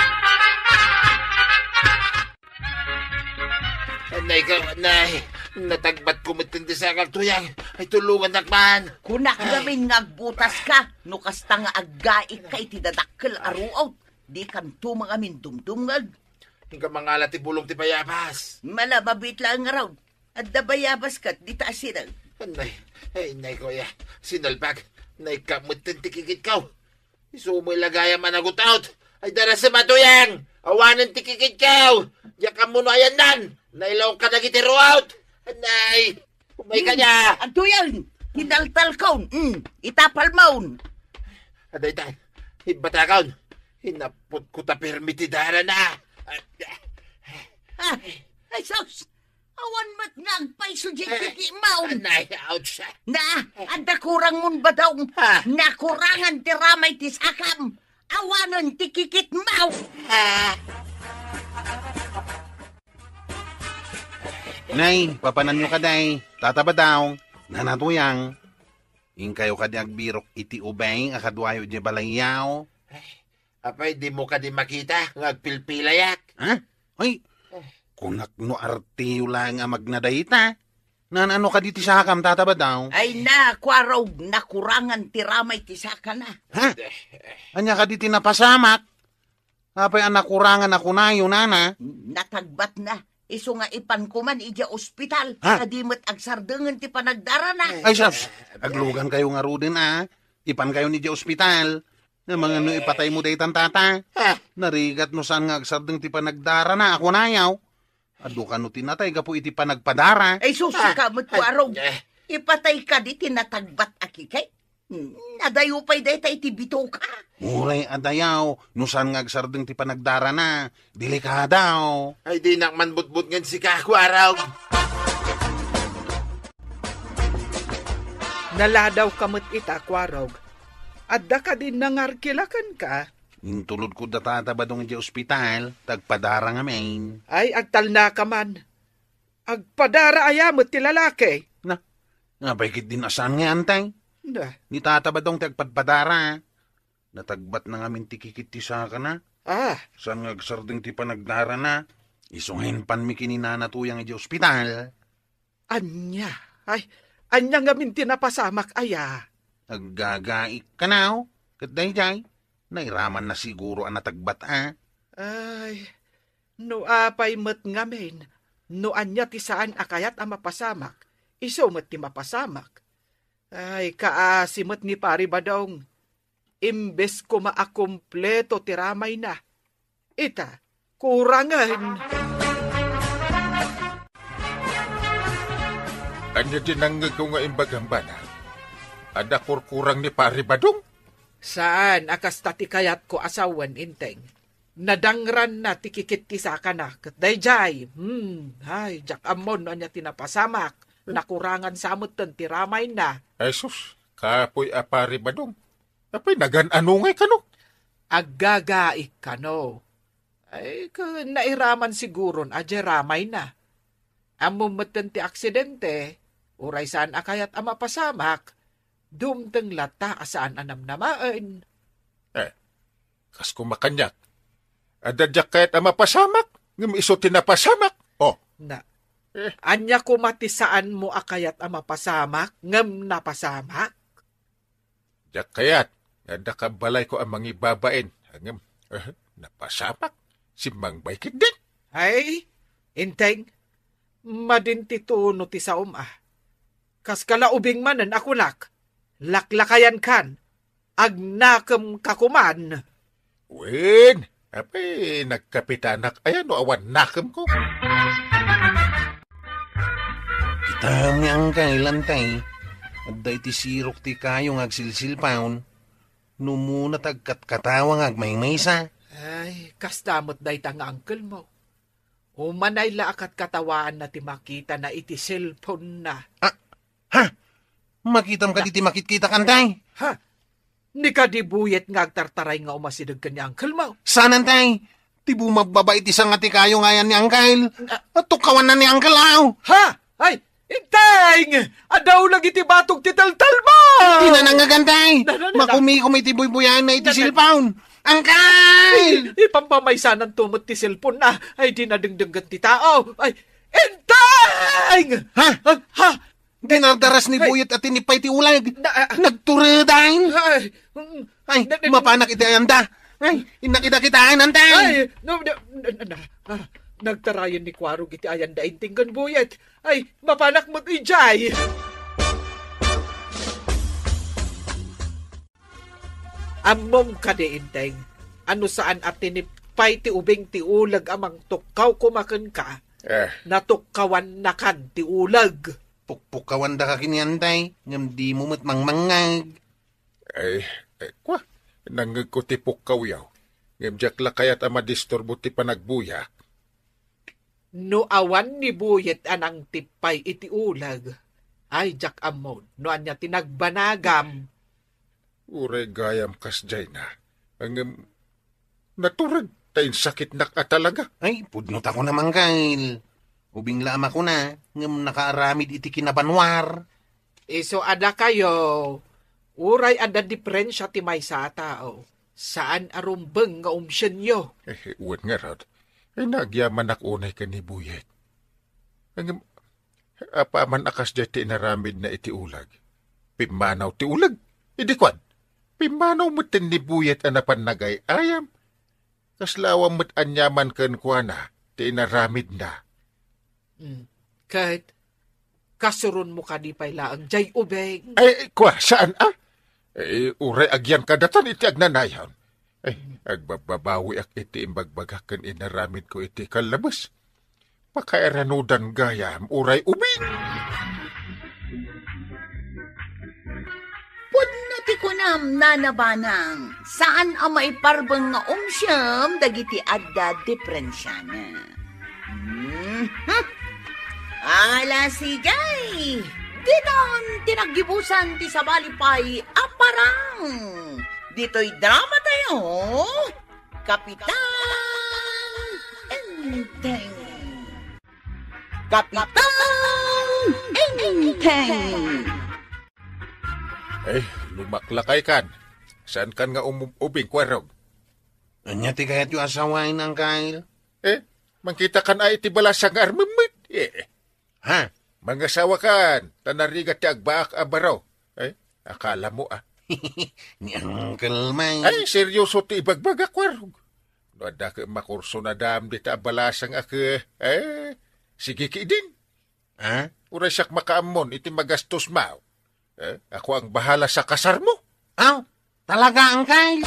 Nay ko, nay, natagbatko met ti sakak, Tuyang. Ay, tulongannak man. Kunak ngamin nga agbutas ka, no kasta nga aggaik ka iti dadakkel a ruot, di kanto mangamin dumdumngeg. Inka mangala ti bulong ti bayabas. Mala, mabiit laeng ngarud. Adda bayabas ket dita a sideg. Nay, ay, nay ko ya. Sinalbag. Nay ka met ti kikitko. Isu met la gayam a nagut-ot. Ay, darasem a, Tuyang! Awanen ti kikitko! Diak ammo no ayanna. Nailaw ka dagiti ruot! Nay! Umay ka dia! Tuyang! Tinaltalkon! Mm, itapalmon! Adayta, ibatakon! Hinapot ko ta permi ti darana! Ah, ay, sus! Awan met nga agpayso diay kikitmo. Nay, ouch. Na, adda kurangmon, Badong. Ha? Nakurangan ti ramay ti sakam. Awanen ti kikitmo. Ha? Nay, papananyo kadi, Tata Badong, Nana Tuyang. Inkayo kadi agbirok iti ubing a kaduayo idiay balayyo? Apay, dimo kadi makita nga agpilpilayak? Ha? Ay, kunak no arteyo laeng a magna dayta. Naan-ano kadi ti sakam, Tata Badong? Ay na, kuarog, nakurangan ti ramay ti sakana. Ha? Ania kadi ti napasamak? Apay a nakurangan a kunayo, nana? Natagbatna. Isu nga ipanko man idiay ospital. Ha? Kadi met agsardengen ti panagdarana. Ay, sus, aglugankayo ngaruden a. Ipankayon idiay ospital. Nga mangano ipataymo daytan, tata? Ha? Narigat no saan nga agsardeng ti panagdarana a kunayo. Adu kano ti natay gapu iti panagpadara. Ay, sus, sika met, kuarog. Ipatay kadi ti natagbat a kikit? Hmm, nadayo pay dayta iti bitoka. Uray a dayaw, no saan nga agsardeng ti panagdarana. Delikado. Ay, dinak man butbutngen sika, kuarog. Naladaw ka met ita, kuarog. Adda kadi nangarkila kenka? Intulodko da Tata Badong idiay ospital, ta agpadara ngamin. Ay, agtalna ka man. Agpadara aya met ti lalaki? Na, apay ketdin a saan nga antay? Na. Ni Tata Badong ti agpadpadara. Natagbatna ngamin ti kikit ti sakana. Ah. Saan nga agsardeng ti panagdarana? Isu nga impanmi ken ni Nana Tuyang idiay ospital. Ania? Ay, ania ngamin ti napasamak aya? Aggagaik kanaw? Ket daydiay, nairamanna siguro a natagbat a. Ay, no apay met ngamin, no ania ti saan a kayat a mapasamak, isu met ti mapasamak. Ay, kaasi met ni Pari Badong. Imbes koma a kompleto ti ramayna. Ita, kurangen. Ania di nangngegko nga imbagam, bana? Adda kurkurang ni Pari Badong? Saan a kasta ti kayatko a sawen, Inteng. Nadangranna ti kikit ti sakana, ket daydiay, hmm, ay, diak ammon no ania ti napasamak, nakurangan sa metten ti ramayna. Ay sus, kapoy a Pari Badong. Apay, nagan-ano ngay kano? Aggagaik kano. Ay, ken nairaman siguron a diay ramayna. Ammom metten ti aksidente, uray saan a kayat a mapasamak, dumteng latta a saan a namnamaen. Eh, kas koma kaniak, adda diak kayat a mapasamak, ngem isu ti napasamak. Oh. Na, Eh. Ania koma ti saanmo a kayat a mapasamak, ngem napasamak? Diak kayat nga adda kabalayko a mangibabain, ngem, eh, napasamak. Simmangbay ketdi. Ay, Inteng, madin ti tono ti saom a. Kas kala ubing manen a kunak, laklakayankan, agnakem ka koman. Wen, apay, nagkapitanak aya no awan nakemko? Kitam ni Angkel, Inteng, adda iti sirok ti kayo nga agsilsilpaon, no umuna ta agkatkatawa nga agmaymaysa. Ay, kasta met dayta nga angkelmo. Umanay la a katkatawaanna ti makitana iti cellphone-na. Ah, ha? Makitam kadi ti makitkitakan, Tay? Ha? Ni kadi Buyet nga agtartaray nga umasideg ken ni Uncle mo? Saan, Tay? Ti bumabbaba iti sanga ti kayo nga ayan ni Uncle. Ah. Tukkawanna ni Uncle, aw. Ha? Ay, Inteng! Adda uleg iti batog ti teltelmo! Di na nangngegan, Tay. Na, na, na, na. Makumikom iti buybuyaenna iti Na, na. cellphone. Uncle! Ay, ipampamaysananto met ti cellphone-na. Ay, di nadengdenggen ti tao. Ay, Inteng! Ha? Ha? Ha? Dinardaras ni Ay. Buyet a tinipay ti uleg. Na, ah, Nagturedan. Ay, mm, Ay, na, na, mapanak iti ayanda. Ay, innak ida kitaan, Inteng. Ay, no, na, na, na, na, ah, nagtarayan ni Kuarog iti ayanda, Inteng ken Buyet. Ay, mapanak met idiay. Ammom kadi, Inteng, a no saan a tinipay ti ubing ti uleg a mangtukkaw koma kenka, Eh. natukkawannakan ti uleg. Pukpukawandaka ken ni Inteng, ngem dimo met mangmangngeg. Ay, ay, kwa, nangngegko ti pukkawyo. Ngem diak la kayat a madisturbo ti panagbuyak. No awan ni Buyet a nangtipay iti uleg, ay, diak ammon no ania ti nagbanagam. Uray gayam kasdiay na, ngem natureg ta insakitnak a talaga. Ay, pudno ta kuna, Mangkal. Ubing la a makuna, ngem nakaaramid iti kinabanwar. Isu a dakayo, uray adda diferensia ti maysa a tao, saan a rumbeng nga umsienyo. Eh, wen ngarud, ay nagyamanak unay ken ni Buyet. Ngem, apaman a kasdiay ti inaramidna iti uleg, pimmanaw ti uleg. Idi kuan, pimmanaw metten ni Buyet a napan nagay-ayam. Kasla awan met aniaman kenkuana ti inaramidna. Mm. Ket, kasuronmo kadi pay laeng diay ubing? Ay, kua, saan a? Eh, uray agyan kadatan iti agnanayon. Eh, agbabbabawiak iti imbagbagak ken inaramidko iti kallabes. Pakairanudan gayam, uray ubing! Pudno ti kunam, Nana Banang, saan a maiparbeng nga umsiem dagiti adda diferensiana. Mhm. Ala, sige! Diton ti naggibusan ti sabali pay a parang. Ditoy drama tayo, Kapitan Enteng. Kapitan Enteng. Eh, lumaklakay kan. Saan kan nga umubing, Kuarog? Ania ti kayatyo a sawen, Angkel? Eh, mangkita kan a iti balasang nga armemmit. Eh, Ha? Mangasawa kan, ta narigat ti agbaak a baro. Eh, akala mo, ah. Ni Uncle Mike. Ay, seryoso ti ibagbaga, Kuarog. No adda ket makurso na dam dita a balasang a ke, eh, sige ki din. Ha? Uray siak makaammon iti magastos mo. Eh, ako ang bahala sa kasar mo. Aw, talaga, Angkay?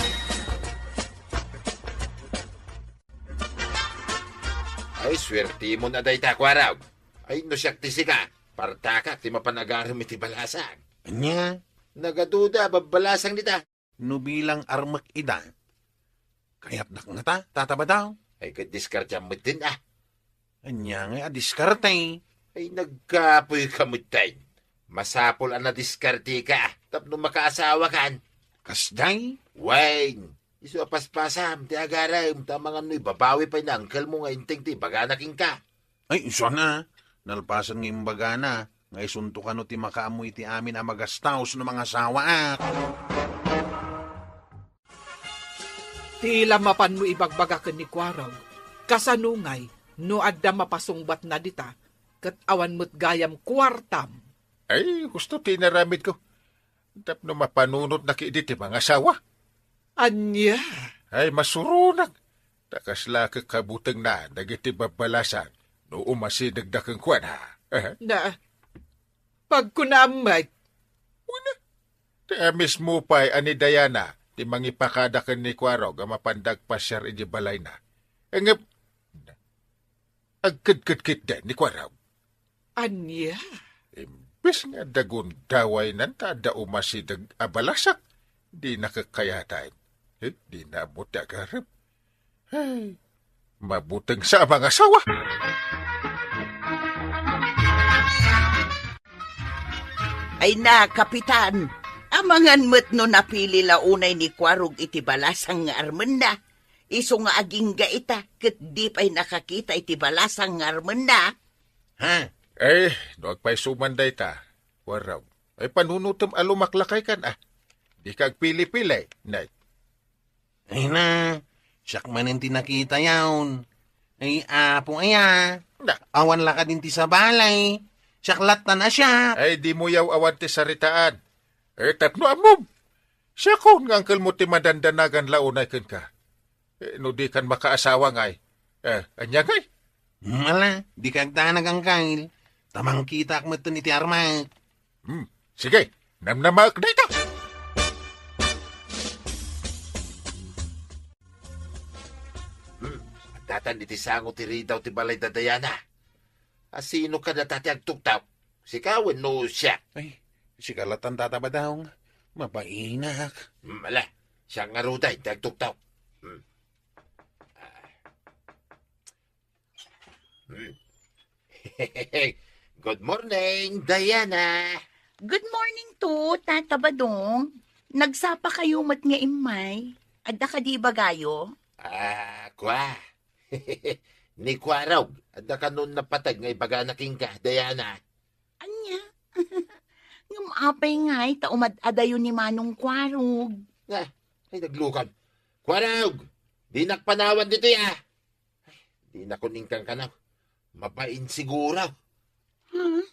Ay, suertemon a dayta, Kuarog. Ay, no siak ti sika, partakak ti mapan agarem iti balasang. Ania? Nagaduda, babbalasang dita. No bilang armek ida, kayatnak ngata, Tata Badong. Ay, ket diskarteam metten, a. Ania ngay a diskarte? Ay, nagkapoyka metten. Masapul a nadiskarteka tapno makaasawakan. Kasdiay? Wen, isu a paspasam ti agarem, ta amangan no ibabawi pay ni uncle mo nga inting ti ibagana kenka. Ay, isu a, nalpasen nga imbagana nga isunto kano ti makaammo iti amin a magastaos no mangasawaak. Ti la mapanmo ibagbaga ken ni Kuarog, kasano ngay no adda mapasungbatna dita, ket awan met gayam kuartam? Ay, husto ti inaramidko. Tapno mapanunotnak idi ti mangasawa. Ania? Ay, masuronak. Ta kasla kakabutengna dagiti babbalasang no umasidegda kenkuana. Eh? Na, pagkunaam met. Wen a, ti a mismo pay a ni Diana ti mangipakada ken ni Kuarog a mapanda agpasiar iti balayna. Ngem, agkedkedkitdi ni Kuarog. Ania? Imbes nga adda gundawaynan ta adda umasideg a balasak, dina kakkayatan. Eh, dina ammo ti agarem. Ay, mabuteng sa a mangasawa. Ay na, Kapitan, amangan met no napili la unay ni Kuarog iti balasang nga armenna. Isu nga agingga ita, ket di pay nakakita iti balasang nga armenna. Ha? Eh, no agpayso man dayta, Kuarog. Ay, panunotem a lumaklakaykan, a. Dika agpili-pili, Nay. Ay na, siak manen ti nakitayon. Ay, apo aya. Na. Awan la kadin ti sabali. Siak lattan a siak. Ay, dimo yaw-awan ti saritaan. Eh, tapno ammom. Siakon nga angkelmo ti madandanagan la unay kenka. Eh, no dikan makaasawa ngay. Eh, ania ngay? Hmm, ala, dika agdanag, angkel. Ta mangkitaak metten iti armek. Hmm, sige, namnamaek dayta. Hmm, addatan iti sango ti ridaw ti balay da Diana. A, sino kadata ti agtuktok? Sika wenno siak? Ay, sika lattan, Tata Badong. Mabainak. Hmm, ala, siak ngaruden ti agtuktok. Hmm. Hmm. Good morning, Diana. Good morning to, Tata Badong. Nagsapa kayo met nga immay. Adda kadi ibagayo? Ah, kua. Ni Kuarog, adda kanon napateg nga ibagana kenka, Diana. Ania? Ngem apay ngay ta umad-adayo ni Manong Kuarog? Ah, ay, naglukam. Kuarog, dinak panawan ditoy, a. Ay, dinakon inkang kanaw. Mabain siguro. Hmm?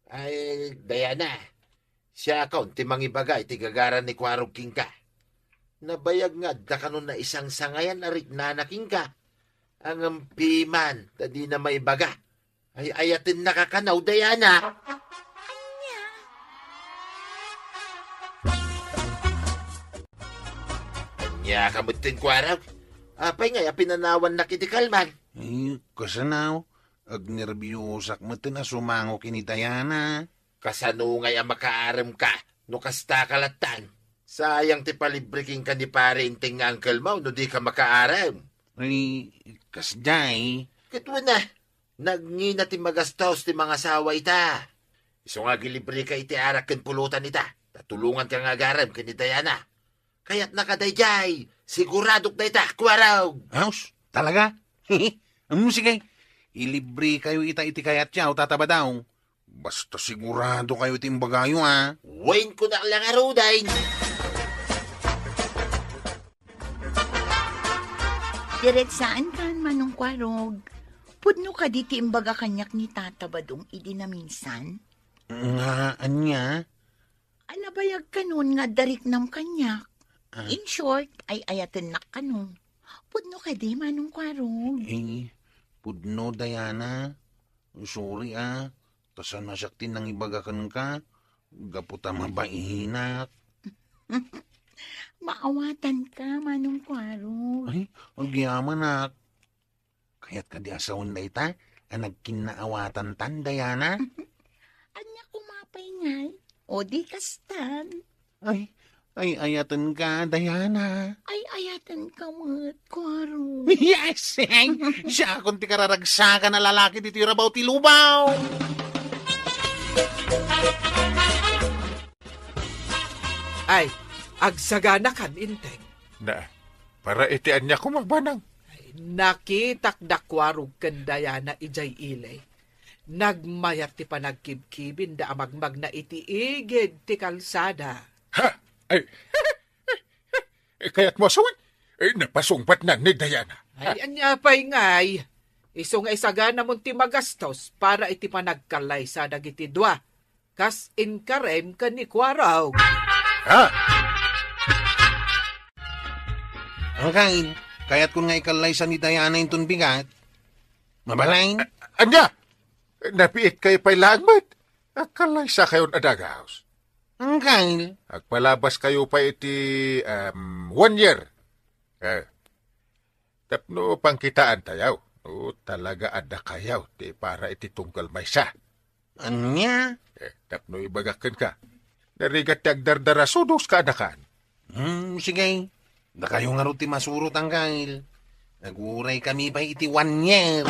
Ay, Diana, siakon ti mangibaga iti gagara ni Kuarog kenka. Nabayag nga adda kanon naisangsangayan a riknana kenka. Ngem piman, ta dina maibaga. Ay, ayatennaka kanaw, Diana. Ania? Ania ka metten, Kuarog? Apay ngay a pinanawannak iti kalman? Ay, kasano? Agnerbiosak metten a sumango ken ni Diana. Kasano ngay a makaarem ka no kasta ka lattan? Sayang ti palibre kenka ni Pare Enteng nga angkelmo no di ka makaarem. Ay, kasdiay. Ket wen a, nagngina ti magastos ti mangasawa ita. Isu nga agilibre ka iti arak ken pulutan ita, ta tulongan ka nga agarem ken ni Diana. Kayatna ka daydiay, siguradok dayta, Kuarog. Aws, talaga? Am, sige, ilibre kayo ita iti kayatyo, Tata Badong. Basta sigurado kayo ti imbagayo, a. Wen, kunak la ngaruden. Diretsaan kan, Manong Kuarog. Pudno kadi ti imbaga kaniak ni Tata Badong idi naminsan? Nga ania? A, nabayag kanon nga adda riknam kaniak. Ah. In short, ay-ayatennak kanon. Pudno kadi, Manong Kuarog? Eh, pudno, Diana. Sorry, a. Ta saan a siak ti nangibaga kenka. Gapu ta mabainak. Maawatanka, Manong Kuarog. Ay, agyamanak. Kayat kadi a sawen dayta a nagkinnaawatantan, Diana? Ania koma pay ngay? O di kastan. Ay, ay, ayatenka, Diana. Ay, ayatenka met, Kuarog. Yes! Siakon ti kararagsakan a lalaki ditoy rabaw ti lubong. Ay, agsaganakan, Inteng. Na, para iti ania koma, Banang? Ay, nakitak da Kuarog ken Diana idiay ili. Nagmayat ti panagkibkibinda a magmagna iti igid ti kalsada. Ha? Ay, kayatmo a sawen? Eh, napasungbatnan ni Diana. Ay, ania pay ngay? Isu nga isaganamon ti magastos para iti panagkallaysa dagiti dua. Kas inkarem ken ni Kuarog. Ha? Anggain, kayatkon nga ikallaysa ni Diana inton bigat. Mabalin? A-, ania? Napiit kayo pay laeng met. Agkallaysakayon a dagus. Anggain? Agpalabas kayo pay iti, um, one year. Eh, tapno pangkitaan tayo. O, talaga adda kayo ti para iti tunggal maysa. Ania? Eh, tapno ibagak kenka. Narigat ti agdardara sudos kaadakan. Hmm, sige. Dakayo ngarud ti masurot, Anggail. Aguray kami pay iti one year.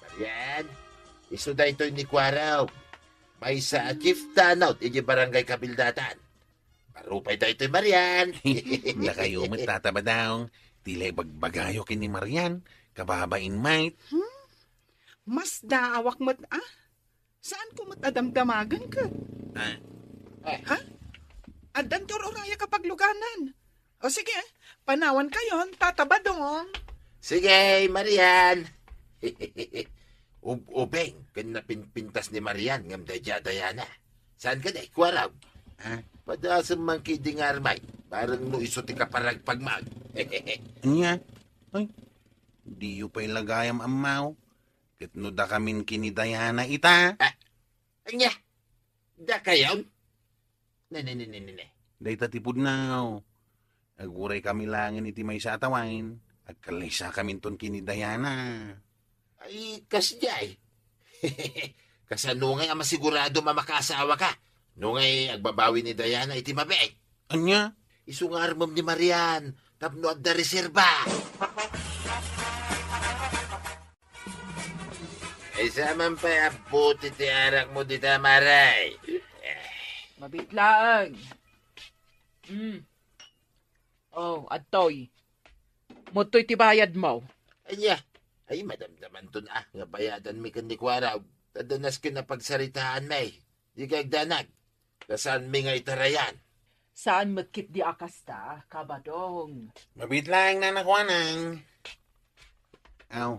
Marian, isu daytoy ni Kuarog. Maysa a chief tanod iti barangay Kabildatan. Marupay daytoy, Marian. Dakayo met, Tata Badong. Ti la ibagbagayo ken ni Marian, kababain met. Hmm? Masdaawak met, a? Saanko met a damdamagen ket? Ah. Ha? Addan ti ur-urayek a pagluganan. O sige, panawankayon, Tata Badong. Sige, Marian. Ub-ubing ken napinpintas ni Marian ngem daydiay a Diana. Saan kadi, Kuarog? Ah? Padasem man ketdi nga armay, bareng no isu ti kaparagpagmo. Ania? Ay, diyo pay la gayam ammo. Ket no dakamin ken ni Diana ita? Ah, ania? Dakayon? Ne, ne, ne, ne, ne, ne. Dayta ti pudno. Aguray kami laengen iti maysa a tawen. Agkallaysakaminton ken ni Diana. Ay, kasdiay. Kasano ngay a masigurado a makaasawaka? No ngay agbabawi ni Diana iti mabiit. Ania? Isu nga armem ni Marian, tapno adda reserba. Maysa man pay a buti ti arakmo dita, Mare. Mabiit laeng. Mm. Oh, adtoy. Adtoy ti bayadmo. Ania? Ay, madamdamanton a nga bayadanmi ken ni Kuarog. Ta adda nasken a pagsaritaanmi. Dika agdanag. Ta saanmi nga itarayan. Saan met ketdi a kasta, Kabadong? Mabiit laeng, Nana Kuanang. Aw,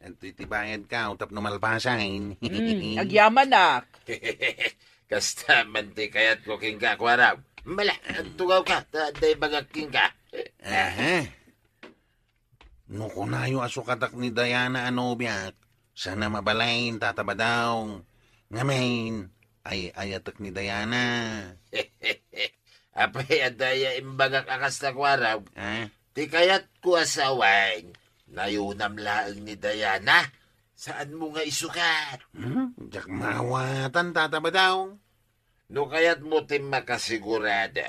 adtoy ti bayadko tapno malpasen. Hmm, agyamanak. Kasta man ti kayatko kenka, Kuarog. Mala, agtugawka, ta adda ibagak kenka. Aha. No kunayo a sukatak ni Diana a nobiak, saan a mabalin, Tata Badong. Ngamin, ay-ayatek ni Diana. Apay, adda aya imbagak a kasta, Kuarog? Ah? Ti kayatko a sawen, nayonam laeng ni Diana. Saanmo nga isukat? Hmm? Diak maawatan, Tata Badong. No kayatmo ti makasigurado,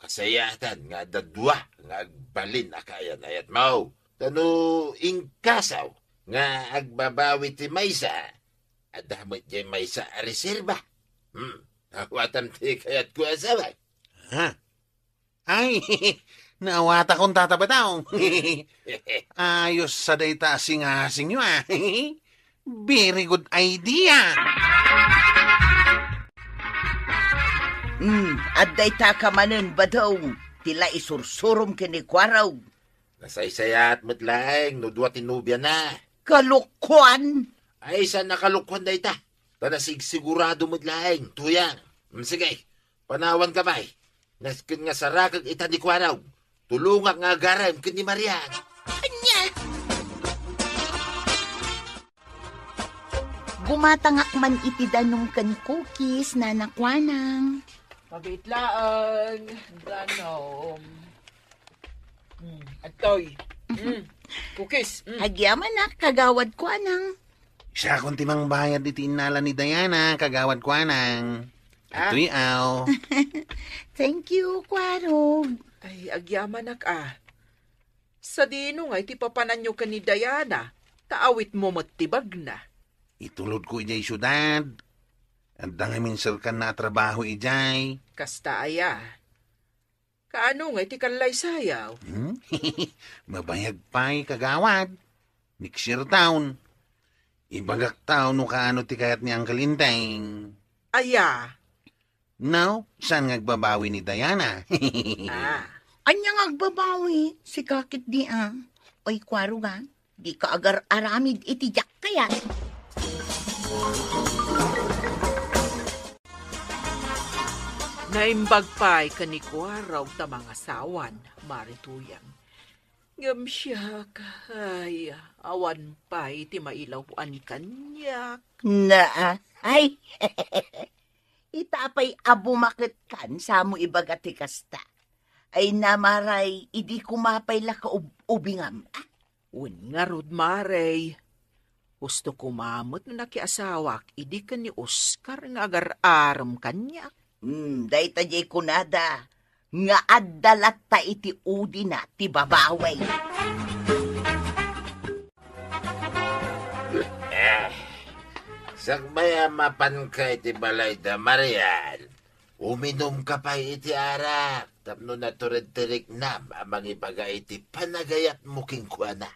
kasayaatan nga adda dua nga agbalin a kaayan-ayatmo. Ta no inkaso nga agbabawi ti maysa, adda met diay maysa a reserba. Hmm, awatam ti kayatko a sawen. Ha? Ay, naawatakon, Tata Badong. Ayos sa dayta a singasingyo, a. Very good idea. Hmm, adda ita ka manen, Badong, ti la isursurom ken ni Kuarog. Nasaysayaat met laeng no dua ti nobiana. Kalokoan! Ay, saan a kalokoan dayta? Ta nasigsigurado met laeng, Tuyang. Hmm, sige, panawanka pay. Nasken nga sarakek ita ni Kuarog. Tulongak nga agarem ken ni Marian. Ania? Gumatangak man iti danum ken cookies, Nana Kuanang. Mabiit laeng, danum. Mm, adtoy. Mm, cookies. Mm. Agyamanak, Kagawad Kuanang. Siakon ti mangbayad iti innala ni Diana, Kagawad Kuanang. Ah. Adtoy, aw. Thank you, Kuarog. Ay, agyamanak, ah. Sadino nga iti papananyo ken ni Diana, ta awitmo met ti bagna? Itulodko idiay siudad. Adda ngamin serkanna a trabaho idiay. Kasta aya? Kaano nga iti kallaysayaw? Hmm? Mabayag pay, Kagawad. Next year taon. Ibagak taon no kaano ti kayat ni Uncle Enteng. Aya? No, saan nga agbabawi ni Diana? Ah. Anya nga agbabawi? Sika ketdi, ah. Oy, Kuarog, ah. Dika agar-aramid iti diak kayat. Naimbag pay ken ni Kuarog ta mangasawan, Mari Tuyang. Ngem siak, ay, awan pay ti mailaw-an kaniak. Naa, ay, ita pay a bumaketkan samo ibaga ti kasta. Ay, Mari, idi koma pay la kaub-ubingam, ah? Wen ngarud, Mari. Husto koma met no nakiasawak idi ken ni Oscar nga agar-arem kaniak. Hmm, dayta diay kunada nga adda latta iti udina ti babawi. Eh, sakbay a mapanka iti balayda, Marian, uminumka pay iti arak tapno natured ti riknam a mangibaga iti panagayatmo kenkuana.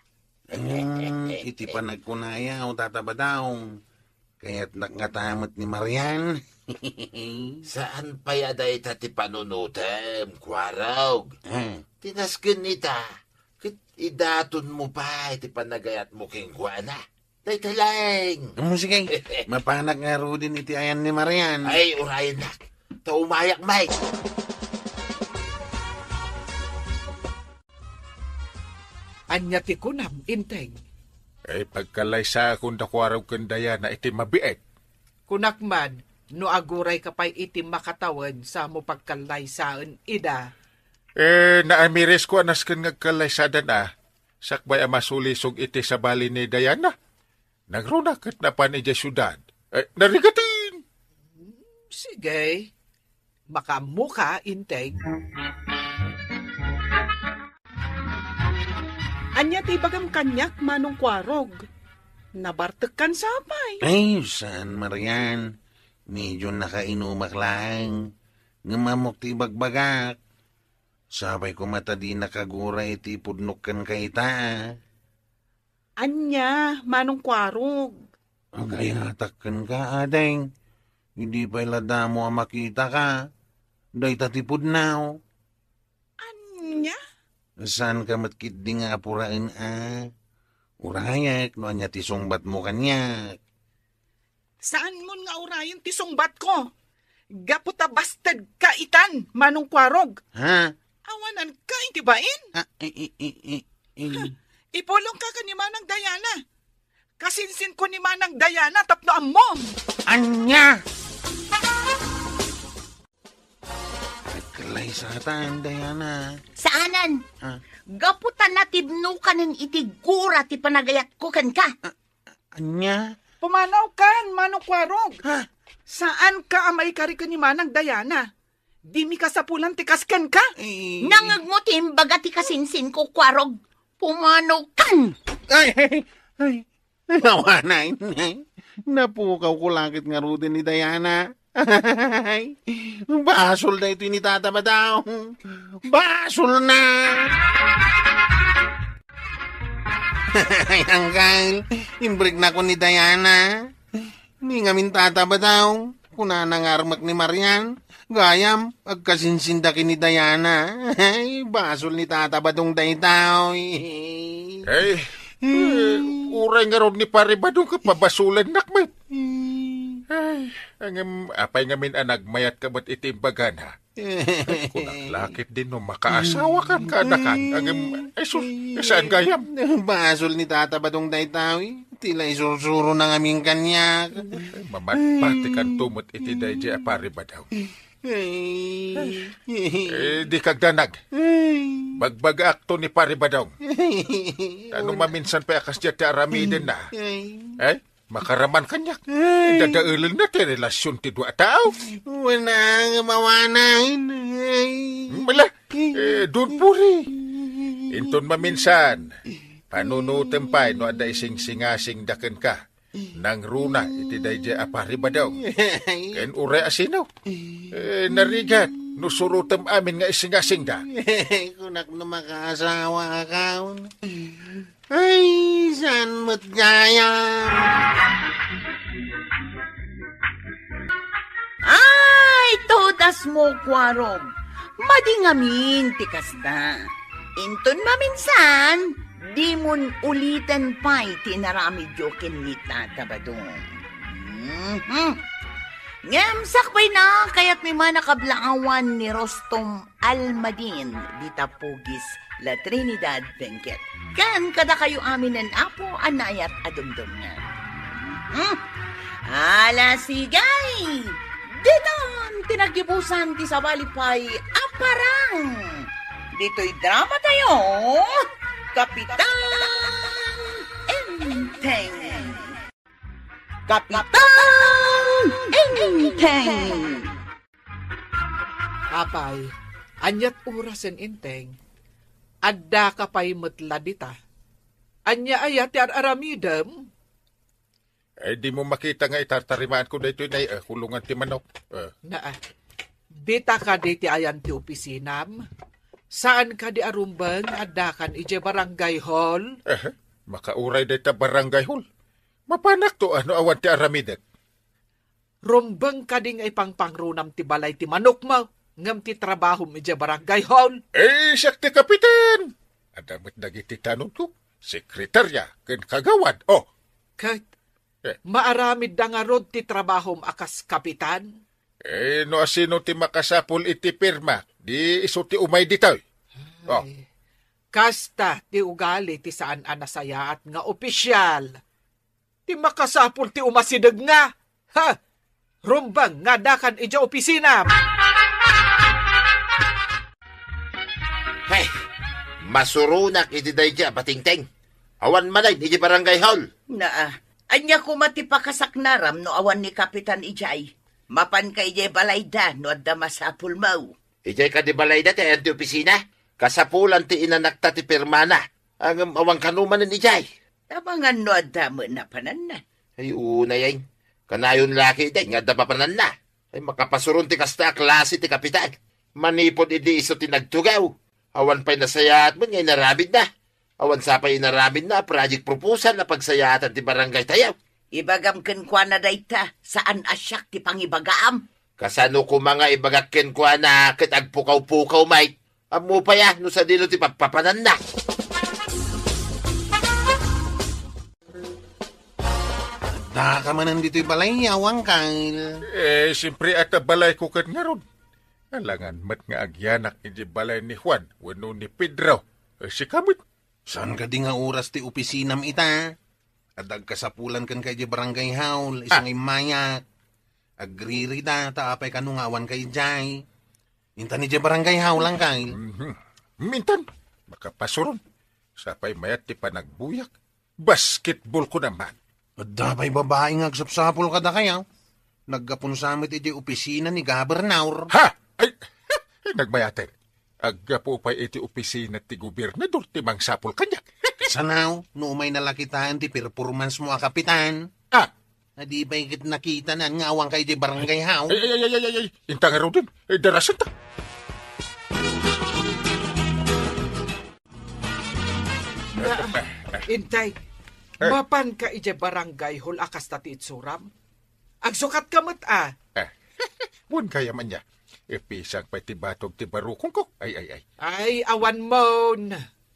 Hmm, iti panagkunayo, Tata Badong, kayatnak ngata met ni Marian. Saan pay a dayta ti panunotem, Kuarog. Hmm. Ti nasken ita, ket idatonmo pay ti panagayatmo kenkuana. Dayta laeng. Hmm, sige, mapanak ngaruden iti ayan ni Marian. Ay, urayennak. Ta umayak, Mike. Ania ti kunam, Enteng? Eh, pagkallaysaakon da Kuarog ken Diana iti mabiit. Kunak man, no agurayka pay iti makatawen, samo pagkallaysaen ida. Eh, naamirisko a nasken nga agkallaysadan a, sakbay a masulisog iti sabali ni Diana. Nagruna ket napan idiay siudad. Eh, narigatin! Sige. Makaammoka, Enteng. Ania ti ibagam kaniak, Manong Kuarog? Nabartekkan sapay. Ay, saan, Marian? Medyo nakainumak laeng. Ngem ammok ti ibagbagak. Sapay koma ta dinak aguray iti ipudnok kenka ita. Ania, Manong Kuarog? Agayatak kenka, ading. Idi pay la damo a makitaka, dayta ti pudnaw. Ania? Saanka met ketdi nga apuraen a? Urayek no ania ti sungbatmo kaniak. Saanmon nga urayen ti sungbatko? Gapu ta bastedka itan, Manong Kuarog. Ha? Awananka iti bain? Ah, i, i, i, i, i. Ha? Ipulongka ken ni Manang Diana. Kasinsinko ni Manang Diana tapno ammom. Ania? Agkallaysaatan, Diana. Saanen? Ha? Gapu ta natibnokanen iti gura ti panagayatko kenka. Ah, Ania? Pumanawkan, Manong Kuarog. Ha? Saanka a maikari ken ni Manang Diana. Dimi kasapulan ti kas kenka. Eh. Nangngegmo ti imbaga ti kasinsinko, Kuarog. Pumanawkan! Ay, ay, ay. Awanen, eh. Napukawko la ket ngaruden ni Diana. Ay, basol daytoy ni Tata Badong. Basolna! Ay, anggal, imbreknakon ni Diana. Ni ngamin, Tata Badong, kunana nga armek ni Marian, gayam, agkasinsinda ken ni Diana. Ay, basol ni Tata Badong daytoy. Ay, eh, uray ngarud ni Pare Badong kapabasolannak met. Ay, ngem, apay ngamin a nagmayatka met iti imbagana? Ay, kunak la ketdin no makaasawakan kadakan. Ngem, ay sus, saan gayam? Basol ni Tata Badong daytoy. Ti la isursurona ngamin kaniak. Ay, mamatpatikanto met iti daydiay a Pare Badong. Ay. Eh, di kagdanag. Ay. Bagbagaakto ni Pari Badong. Ay. Ano maminsan pay a kasdiay ti aramidenna? Ay. Eh? Makaraman kaniak. Ay. Dadaelenna ti relasion ti dua a tao. Wala nga mawanan. Ay. Mala, eh, don't worry. Inton maminsan, panunotem pay no adda isingsingasingda kenka. Nangruna iti daydiay a Pari Badong. Ken uray a sino. Eh, narigat, no surotem amin nga isingasingda. Kunak no makaasawa ka kaon. Ay, saan met gayam? Ay, todas mo, Kuarog. Madi ngamin ti kasta. Inton maminsan, dimon uliten pay ti inaramidyo ken ni Tata Badong. Mhm. Ngem sakbayna, kayatmi man a kablaawan ni Rostom Almadin, dita Pugis, La Trinidad, Benguet. Ken kadakayo aminen, Apo, a naayat a dumdumngeg. Mhm. Ala, sige! Ditan ti naggibusan ti sabali pay a parang. Ditoy drama tayo, Kapitan Enteng. Kapitan Enteng. Apay, aniat orasen, Enteng? Addaka pay met la dita. Ania aya ti ar-aramidem? Eh, dimo makita nga itartarimaanko daytoy nay, eh, kulungan ti manok. Eh. Naa. Dita kadi ti ayan ti opisinam? Saan kadi a rumbeng nga addakan idiay barangay hall? Eh, makauray dayta barangay hall. Mapanakto a no awan ti aramidek. Rumbeng kadi nga ipangpangrunam ti balay ti manokmo, ngem ti trabahom idiay barangay hall? Eh, siak ti kapitan! Adda met dagiti tanodko, sekretarya, ken kagawad. Oh! Ket Eh. Maaramidda ngarud ti trabahom a kas kapitan? Eh, no asino ti makasapul iti pirma, di isu ti umay ditoy. Oh. Ay, kasta ti ugali ti saan a nasayaat nga opisial. Ti makasapul ti umasideg nga, ha? Rumbeng nga addakan idiay opisina. Hey, masuronak iti daydiay a patingteng. Awan manen iti barangay hall. Naa, ania koma ti pakasaknaram no awan ni Kapitan idiay? Mapanka idiay balayda no adda masapulmo. Idiay kadi balayda ti ayan ti opisina? Kasapulan ti inanakta ti pirmana. Ngem awan kano manen idiay. Tabangan no adda met napananna. Ay, unay ay. Kanayon la ketdi nga adda mapananna. Ay, makapasuron ti kasta a klase ti kapitan. Manipud idi isu ti nagtugaw. Awan pay nasayaat met nga inaramidna. Awan sa pay inaramidna a project proposal a pagsayaatan ti barangay tayo. Ibagam kenkuana dayta, saan a siak ti pangibagaam. Kasano koma nga ibagak kenkuana ket agpukaw-pukaw met? Ammo pay a no sadino ti pagpapananna. Addaka manen ditoy balay, Apo Angkel. Eh, siempre, adda balayko ket ngarud. Alangan met nga agyanak iti balay ni Juan wenno ni Pedro. Eh, sika met. Saan kadi nga oras ti opisinam ita? Adda agkasapulan kenka idiay barangay hall, isu Ah. nga immayak. Agririta, ta apay kano nga awanka idiay? Intan idiay barangay hall, Angkel. Mhm. Mintan, makapasuron. Sapay mayat ti panagbuyak. Basketball ko naman. Adda pay babai nga agsapsapul kadakayo. Naggapunsa met idiay opisina ni Gobernador. Ha? Ay, nagmayaten. Aggapu pay iti opisina ti gobernador ti mangsapul kaniak. Saan no umay nalakitaen ti performance mo a kapitan? Ah. Adi pay ket nakitana nga awanka idiay barangay hall. Ay, ay, ay, ay, ay, ay. Inta ngaruden. Eh, darasenta. Intay, Eh. mapanka idiay barangay hall a kasta ti itsuram? Agsukatka met a. Eh, wen gayam ania. Ipisang pay ti batog ti barukongko. Ay, ay, ay. Ay, awan mon.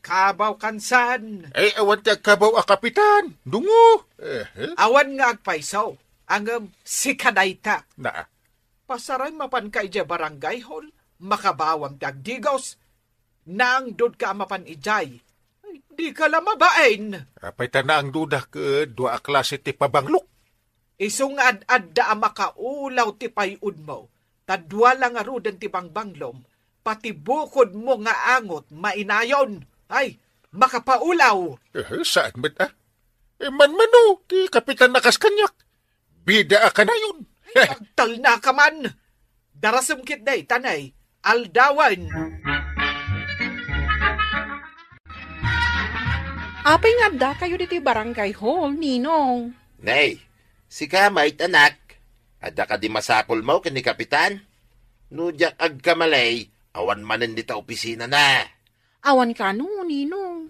Kabaw kansan. Eh, awan ti agkabaw a kapitan. Dungo. Eh, eh. Awan nga agpayso. Ngem sika dayta. Naa. Pasaray mapanka idiay barangay hall. Makabawam ti agdigos. Naangdodka a mapan idiay. Ay, dika la mabain. Apay ta naangdodak, eh, dua a klase ti pabanglok. Isu nga ad-adda a makaulaw ti pay-udmo. Ta dua la ngaruden ti bangbanglom, pati bukodmo nga angot mainayon. Ay, makapaulaw! Eh, saan met, ah? Eh, manmano ti kapitan a kas kaniak. Bida a kanayon. Ay, agtalna ka man! Darasem ket dayta, nay, aldawen. Apay nga addakayo ditoy barangay hall, Ninong? Nay, sika met, anak. Adda kadi masakolmo ken ni Kapitan? No diak agkamali, awan manen dita opisinana. Awan kano, Ninong.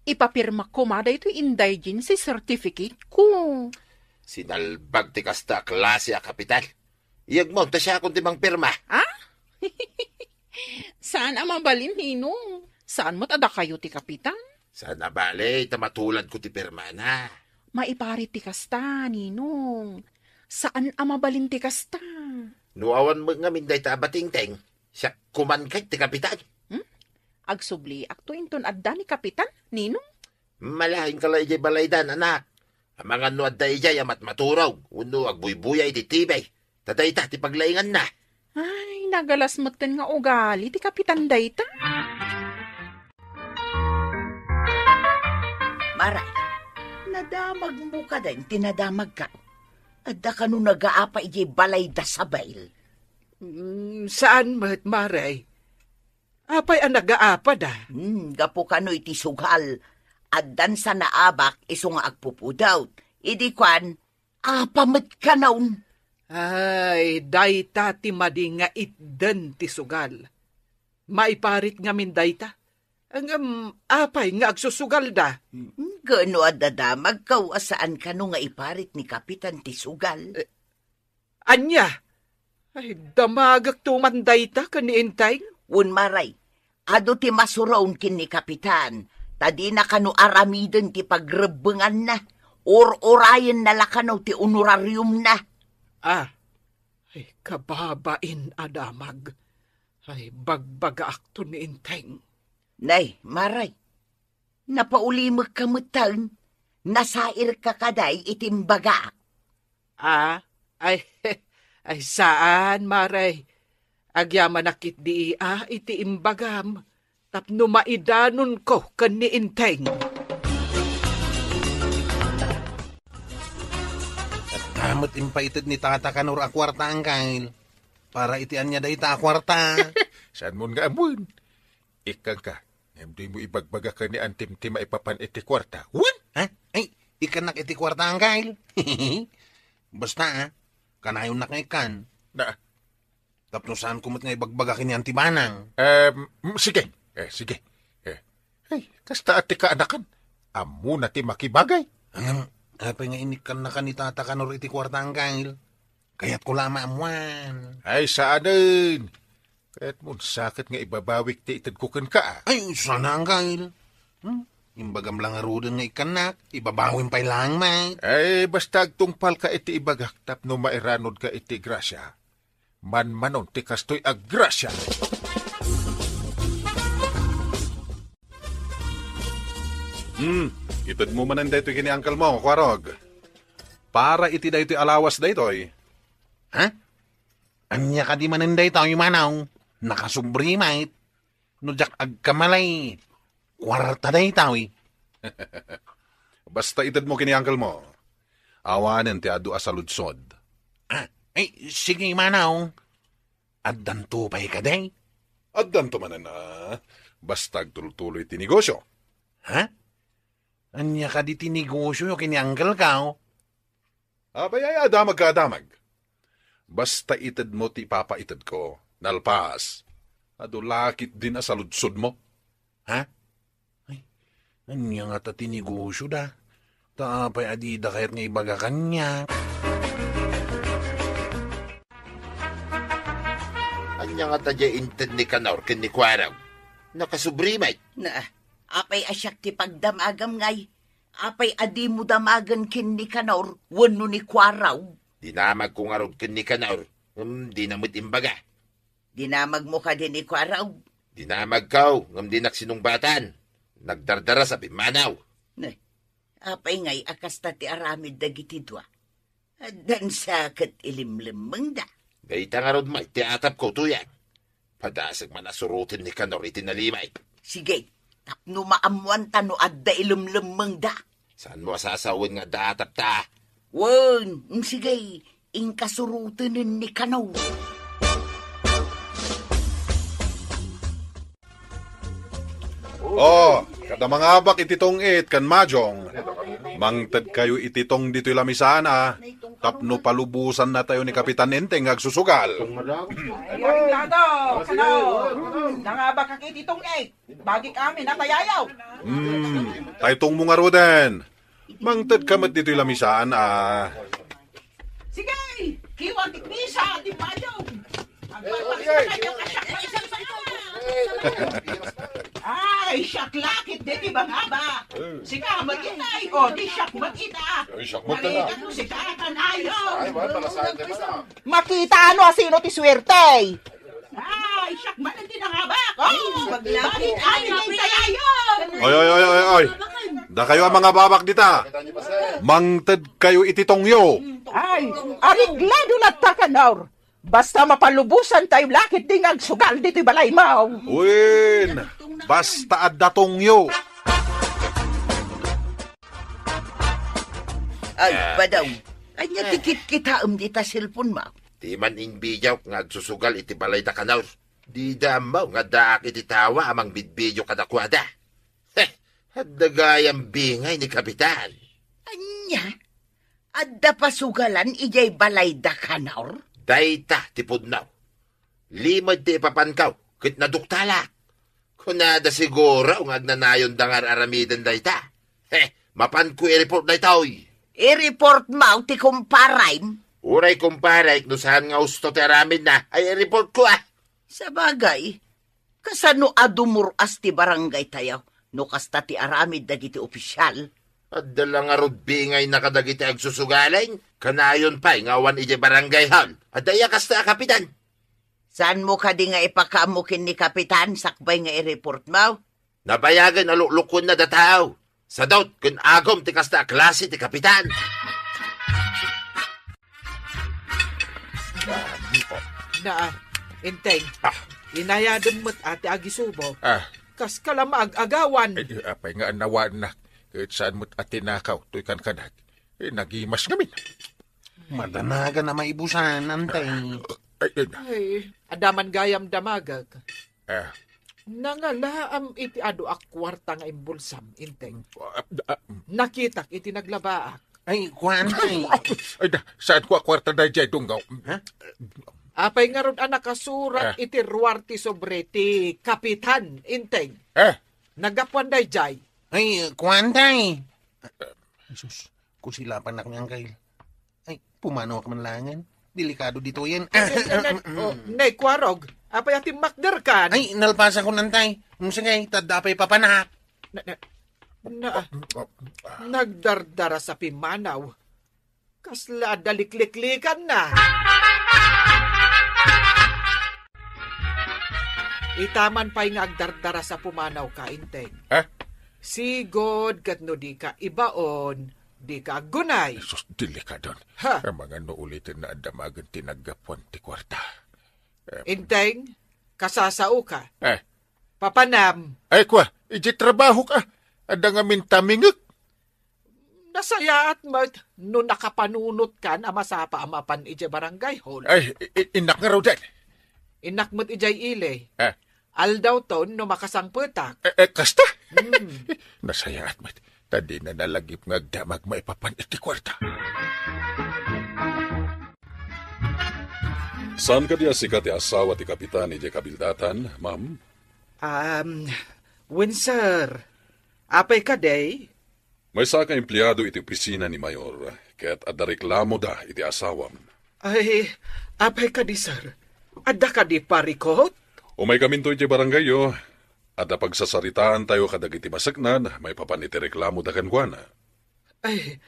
Ipapirmak koma daytoy indigency certificate ko. Sinalbag ti kasta a klase a kapitan. Iyagmo ta siakon ti mangpirma. Ah? Saan a mabalin, Ninong. Saan met a dakayo ti kapitan? Saan a bale, ta matuladko ti pirmana. Maiparit ti kasta, Ninong. Saan a mabalin ti kasta. No awan met ngamin dayta a batingting, siak koman ket ti kapitan. Hmm? Agsubliakto inton adda ni kapitan, Ninong. Malaingka la idiay balaydan, anak. Amangan no adda idiay a matmaturog wenno agbuybuya iti T V. Ta dayta ti paglainganna. Ay, nagalas metten nga ugali ti kapitan dayta. Maray, nadamagmo kadi ti nadamagko? Adda kano nagaapa idiay balay da Sabel? Mm, saan met, Maray? Apay a nagaapada? Hmm, gapu kano iti sugal. Addan sa naabak isu nga agpupudot. Idi kuan, apa met kanon? Ay, dayta ti madi nga itden ti sugal. Maiparit ngamin dayta. Ngem apay nga agsusugalda? Hmm, gaano a dadamagko a saan kano nga iparit ni Kapitan ti sugal? Eh, Ania? Ay, damagekto man dayta ken ni Enteng? Wen, Maray, adu ti masuron ken ni Kapitan, ta dina kano aramiden ti pagrebbenganna. Ur-urayenna la kano ti honorariumna. Ah, ay, kababain a damag. Ay, bagbagaakto ni Enteng. Nay, Maray, napaulimekka metten, nasairka kadi iti imbagak. Ah, ay, ay, saan, Maray. Agyamanak ketdi a iti imbagam, tapno maidanonko ken ni Enteng. Adda met impaited ni Tata Kanor a kuarta, Angkel. Para iti ania dayta a kuarta? Saanmon nga ammoen? Ikkanka, ngem dimo ibagbaga ken ni Antim ti maipapan iti kuarta. Wen? Ha? Ay, ikkannak iti kuarta, Angkel. Basta, ah, kanayonnak nga ikkan. Na, Tapno saanko met nga ibagbaga ken ni Anti Banang. Em, mm, sige. Eh, sige. Eh. Ay, kasta a ti kaanakan. Ammona ti makibagay. Ngem, apay nga inikkannakan ni Tata Kanor iti kuarta, Angkel? Kayatko la a maammoan. Ay, saanen. Kayatmo, saket nga ibabawik ti itedko kenka, ah. Ay, sana, Angkel. Hmm? Imbagam la ngaruden nga ikkannak, ibabawim pay laeng met. Ay, basta agtungpalka iti ibagak tapno mairanodka iti grasia. Manmanon ti kastoy a grasia. Hmm, itedmo manen daytoy ken ni uncle mo, Kuarog. Para iti daytoy a lawas daytoy. Ha? Ania kadi manen daytoy, Manong? Nakasubri met. No diak agkamali, kuarta daytoy. Basta itedmo ken ni uncle mo. Awanen ti adu a saludsod. Ah, ay, sige, Manong. Addanto pay kadi? Addanto manen, ah. Basta agtultuloy ti negosyo. Ha? Ania kadi ti negosyo ken ni uncle ko? Apay, ay, adamag ka, adamag. Basta itedmo ti ipapaitedko, nalpas. Adu la ketdin a saludsodmo. Ha? Ay, ania ngata ti negosyo da? Ta apay a dida kayat nga ibaga kaniak? Ania ngata diay inted ni Kanor ken ni Kuarog? Nakasubri met. Na, apay a siak ti pagdamagam ngay? Apay a dimo damagen ken ni Kanor wenno ni Kuarog? Dinamagko ngarud ken ni Kanor, ngem dina met imbaga. Dinamagmo kadi ni Kuarog? Dinamagko, ngem dinak sinungbatan. Nagdardarasap immanaw. Ne, apay ngay a kasta ti aramid dagiti dua? Addan sa ket ilimlemmengda. Dayta ngarud met ti atapko, Tuyang. Padasek man a suroten ni Kanor iti nalimay. Sige, tapno maammoanta no adda ilemlemmengda. Saanmo a sasawen nga adda atapta? Wen, mm, sige, inka surotenen ni Kanor. Oh, kada mangabak iti tong-it ken Majong, mangtedkayo iti tong ditoy lamisaan a, tapno palubosannatayo ni Kapitan Enteng nga agsusugal. Ay, Ariglado, kano, nangabakak iti tong-it. Bagik amin a tayayaw. Hmm, tay tongmo ngaruden. Mangtedka met ditoy lamisaan a. Sige, kiwa ti misa, ti Majong. Agpapakita kayo, kasyak na isang salita. Ay, siak lakit deti bangaba. Sika met itay, o, di siak met ita. Ay, siak met ita. Malika ko sika, kanayon. Ay, wala, pala sa akin naman, ah. Makita ano a sino ti suerte. Ay, siak man ti nangabak. Oh, ay, ay, ay, ay, ay. Oy, oy, oy, oy, oy. Dakayo a mangababak dita. Mangtedkayo iti tongyo. Ay, Ariglado latta, Kanor. Basta mapalubosantayo lakit di nga agsugal ditoy balaymo. Wen, basta adda tongyo. Ay, ah, Padaw. Ania ti kitkitaem dita cellphone mo? Ti man-invidiawk nga agsusugal iti balay da Kanor. Dida ammo nga addaak iti tawa a mangbidbidio kadakuada. Heh, adda gayam bingay ni Kapitan. Ania? Adda pasugalan idiay balay da Kanor? Dayta ti pudno. Limed ti ipapanko ket naduktalak. Kunada siguro nga agnanayonda nga ar-aramiden dayta. He, mapanko i-report daytoy. I-report mo ti kumparem? Uray kumparek no saan nga usto ti aramidna, ay i-report ko, ah. Sabagay, kasano a dumur-as ti barangay tayo no kasta ti aramid dagiti opisial? Adda la ngarud bingayna kadagiti agsusugalen, kanayon pay nga awan idiay barangay hall. Adda iya kasta a kapitan? Saanmo kadi nga ipakaammo ken ni Kapitan sakbay nga i-report mo? Nabayagen a luklukuenna da tao. Sadot ken agom ti kasta a klase ti kapitan. Na, Enteng. Ah. Inayadem met a ti agisubo. Ah. Kas ka la maag-agawan. Ay, apay nga anawannak. Ket saan met a tinakaw toy kankanak. Eh, nagimas ngamin. Madanagan a maibusan, Antay. Ay, ay. Ay, adda man gayam damagek. Ah. Nangalaam iti adu a kuarta nga imbulsam, Enteng. Ah, ah. Nakitak iti naglabaak. Ay, kuan, Tay. Ay, da, saan ko a kuarta daydiay, Dunggaw? Ha? Apay ngarud a nakasurat Ah. iti ruar ti sobre ti kapitan, Enteng? Ah. Naggapuan daydiay. Ay, kuan, Tay. Jesus, kusilapanak ni Angkay. Ay, pumanawak man langen. Delikado ditoyen. Eh, eh, eh, eh, oh, mm. Nay, kuarog. Apay a timmakderkan? Ay, nalpasan ko, Antay. Mm, sige, tadda pay papanak. Na, na, na, nagdardara sa pimanaw. Kasla adda likliklikanna. Itaman pay nga agdardara sa pumanaw ka, Enteng. Ha? Sigud ket no di ka ibaon, di ka aggunay. Sus, delikadon. Ha? Amangan no uliten na adda magen ti naggapuan ti kuarta. Eh. Enteng, kasasao ka. Eh. Papanam. Ay, kwa, iti trabaho ka. Adda ngamin tamingek. Nasayaat met no nakapanunotkan a masapa a mapan idiay barangay hall. Ay, i-, i-, innak ngaruden. Innak met idiay ili. Ah. Aldawton no makasangpetak. Eh, eh, kasta? Hmm. Nasayaat met. Ta dina nalagip nga agdamag maipapan iti kuarta. Saan kadi a sika ti asawa ti kapitan idiay kabildatan, ma'am? Um, wen, sir. Apay kadi? Maysa ka empleado iti opisina ni Mayor, ket adda reklamoda iti asawam. Ay, apay kadi, sir? Adda kadi parikot? Umay kaminto iti barangayyo. Adda pagsasaritaantayo kadagiti baseknan maipapan iti reklamoda kenkuana. Ay,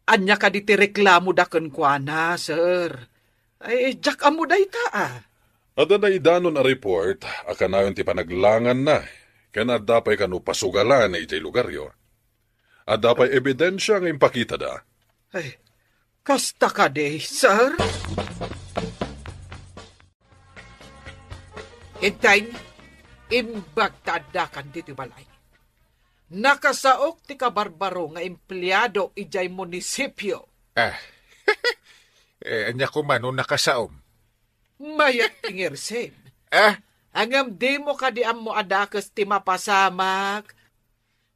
ania kadi ti reklamoda kenkuana, sir? Ay, diak ammo dayta, a. Adda naidanon a report a kanayon ti panaglanganna, ken adda pay kano pasugalan idiay lugaryo. Adda pay ebidensia nga impakitada. Ay, kasta kadi, sir? Enteng, imbag ta addakan ditoy balay. Nakasaok ti kabarbaro nga empleado idiay munisipio. Ah. Eh, ania koma no nakasaom? Mayat ti ngirsem. Ah? Ngem dimo kadi ammo a dakes ti mapasamak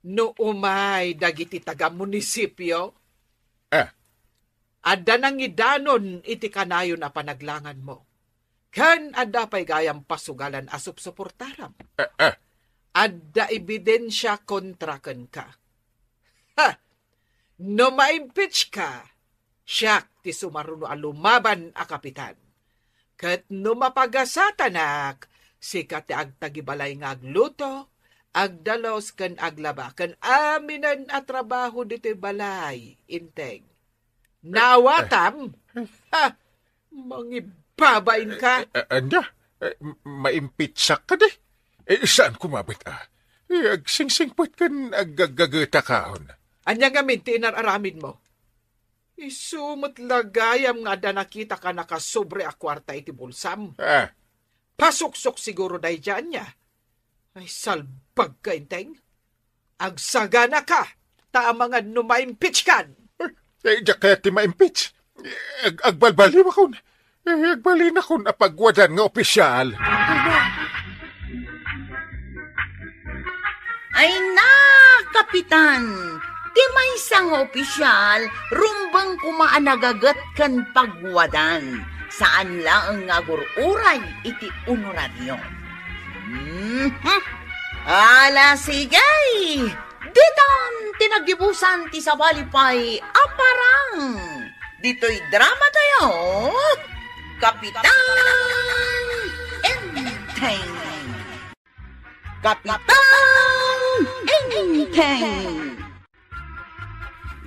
no umay dagiti taga-munisipio? Ah? Adda nangidanon iti kanayon a panaglanganmo. Ken adda pay gayam pasugalan a supsuportaram. Ah, ah. Adda ebidensia kontra kenka. Ha! No ma-impeach ka, siak ti sumaruno a lumaban a kapitan. Ket no mapagasatanak, sika ti agtagibalay nga agluto, agdalus ken aglaba, ken aminen a trabaho ditoy balay, Enteng. Nawatam? Ha! Mangibabain ka? Eh, eh, ania? Eh, m-, ma-impeachak kadi? Eh, saan koma met, ah? Eh, agsingsingpet ken aggaggagetakon. Ania ngamin ti inar-aramidmo? Isu met la gayam nga adda nakitaka nakasobre a kuarta iti bulsam. Ah. Pasuksok siguro daydiay ania? Ay, salbag ka, Enteng. Agsagana ka, ta amangan no ma-impeach kan. Eh, diak kayat ti ma-impeach. Ag-, agbalbaliwakon. Eh, agbalinakon a pagwadan nga opisyal. Ay na, Kapitan! Ti maysa nga opisyal, rumbeng koma a nagaget ken pagwadan. Saan laeng nga agur-uray iti honorario. Mhm. Ala, sige! Ditan ti naggibusan ti sabali pay a parang. Ditoy drama tayo, Kapitan Enteng. Kapitan Enteng.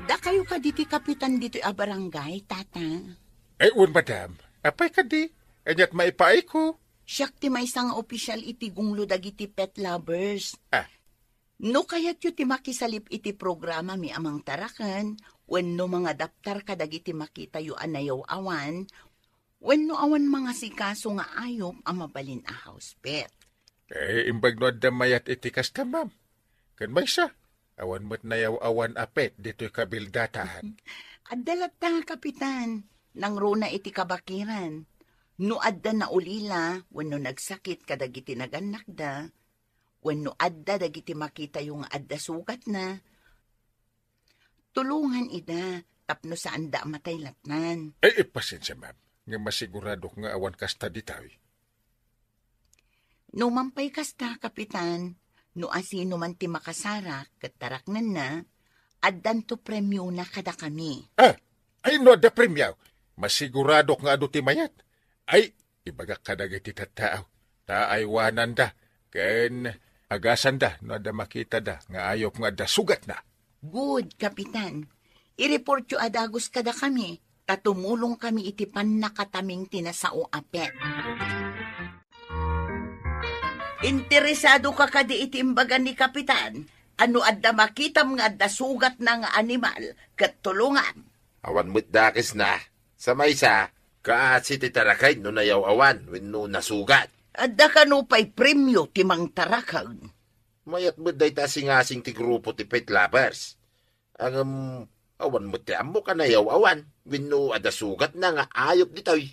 Dakayo kadi ti kapitan ditoy a barangay, tata? Eh, wen, madam. Apay kadi? Aniat maipaayko? Siak ti maysa nga opisyal iti gunglo dagiti pet lovers. Ah. No kayatyo ti makisalip iti programami a Mangtaraken, wenno mangadaptar kadagiti makitayo a nayaw-awan, wenno awan mangasikaso nga ayup a mabalin a house pet. Eh, imbag no adda mayat iti kasta, ma'am. Ken maysa, awan met nayaw-awan a pet ditoy kabildatan. Adda latta, Kapitan, nangruna iti kabakiran. No adda naulila wenno nagsakit kadagiti nagannakda, wenno adda dagiti makitayo nga adda sugatna, tulongan ida tapno saanda a matay latnan. Ay, ay, pasensia, ma'am, nga masiguradok nga awan kasta ditoy. No man pay kasta, Kapitan, no asino man ti makasarak ket taraknenna, addanto premiona kadakami. Ah, ay, no adda premio, masiguradok nga adu ti mayat. Ay, ibagak kadagiti tattao, ta aywananda, ken agasanda no adda makitada nga ayup nga adda sugatna. Good, Kapitan. I-reportyo a dagus kadakami, ta tumulongkami iti pannakataming ti nasao a pet. Interesado ka kadi iti imbaga ni Kapitan a no adda makitam nga adda sugatna nga animal ket tulongam? Awan met dakesna. Sa maysa, kaasi ti taraken no nayaw-awan wenno nasugat. Adda kano pay premio ti mangtaraken? Mayat met dayta a singasing ti grupo ti pet lovers. Ngem awan met ti ammok a nayaw-awan wenno adda sugatna nga ayup ditoy.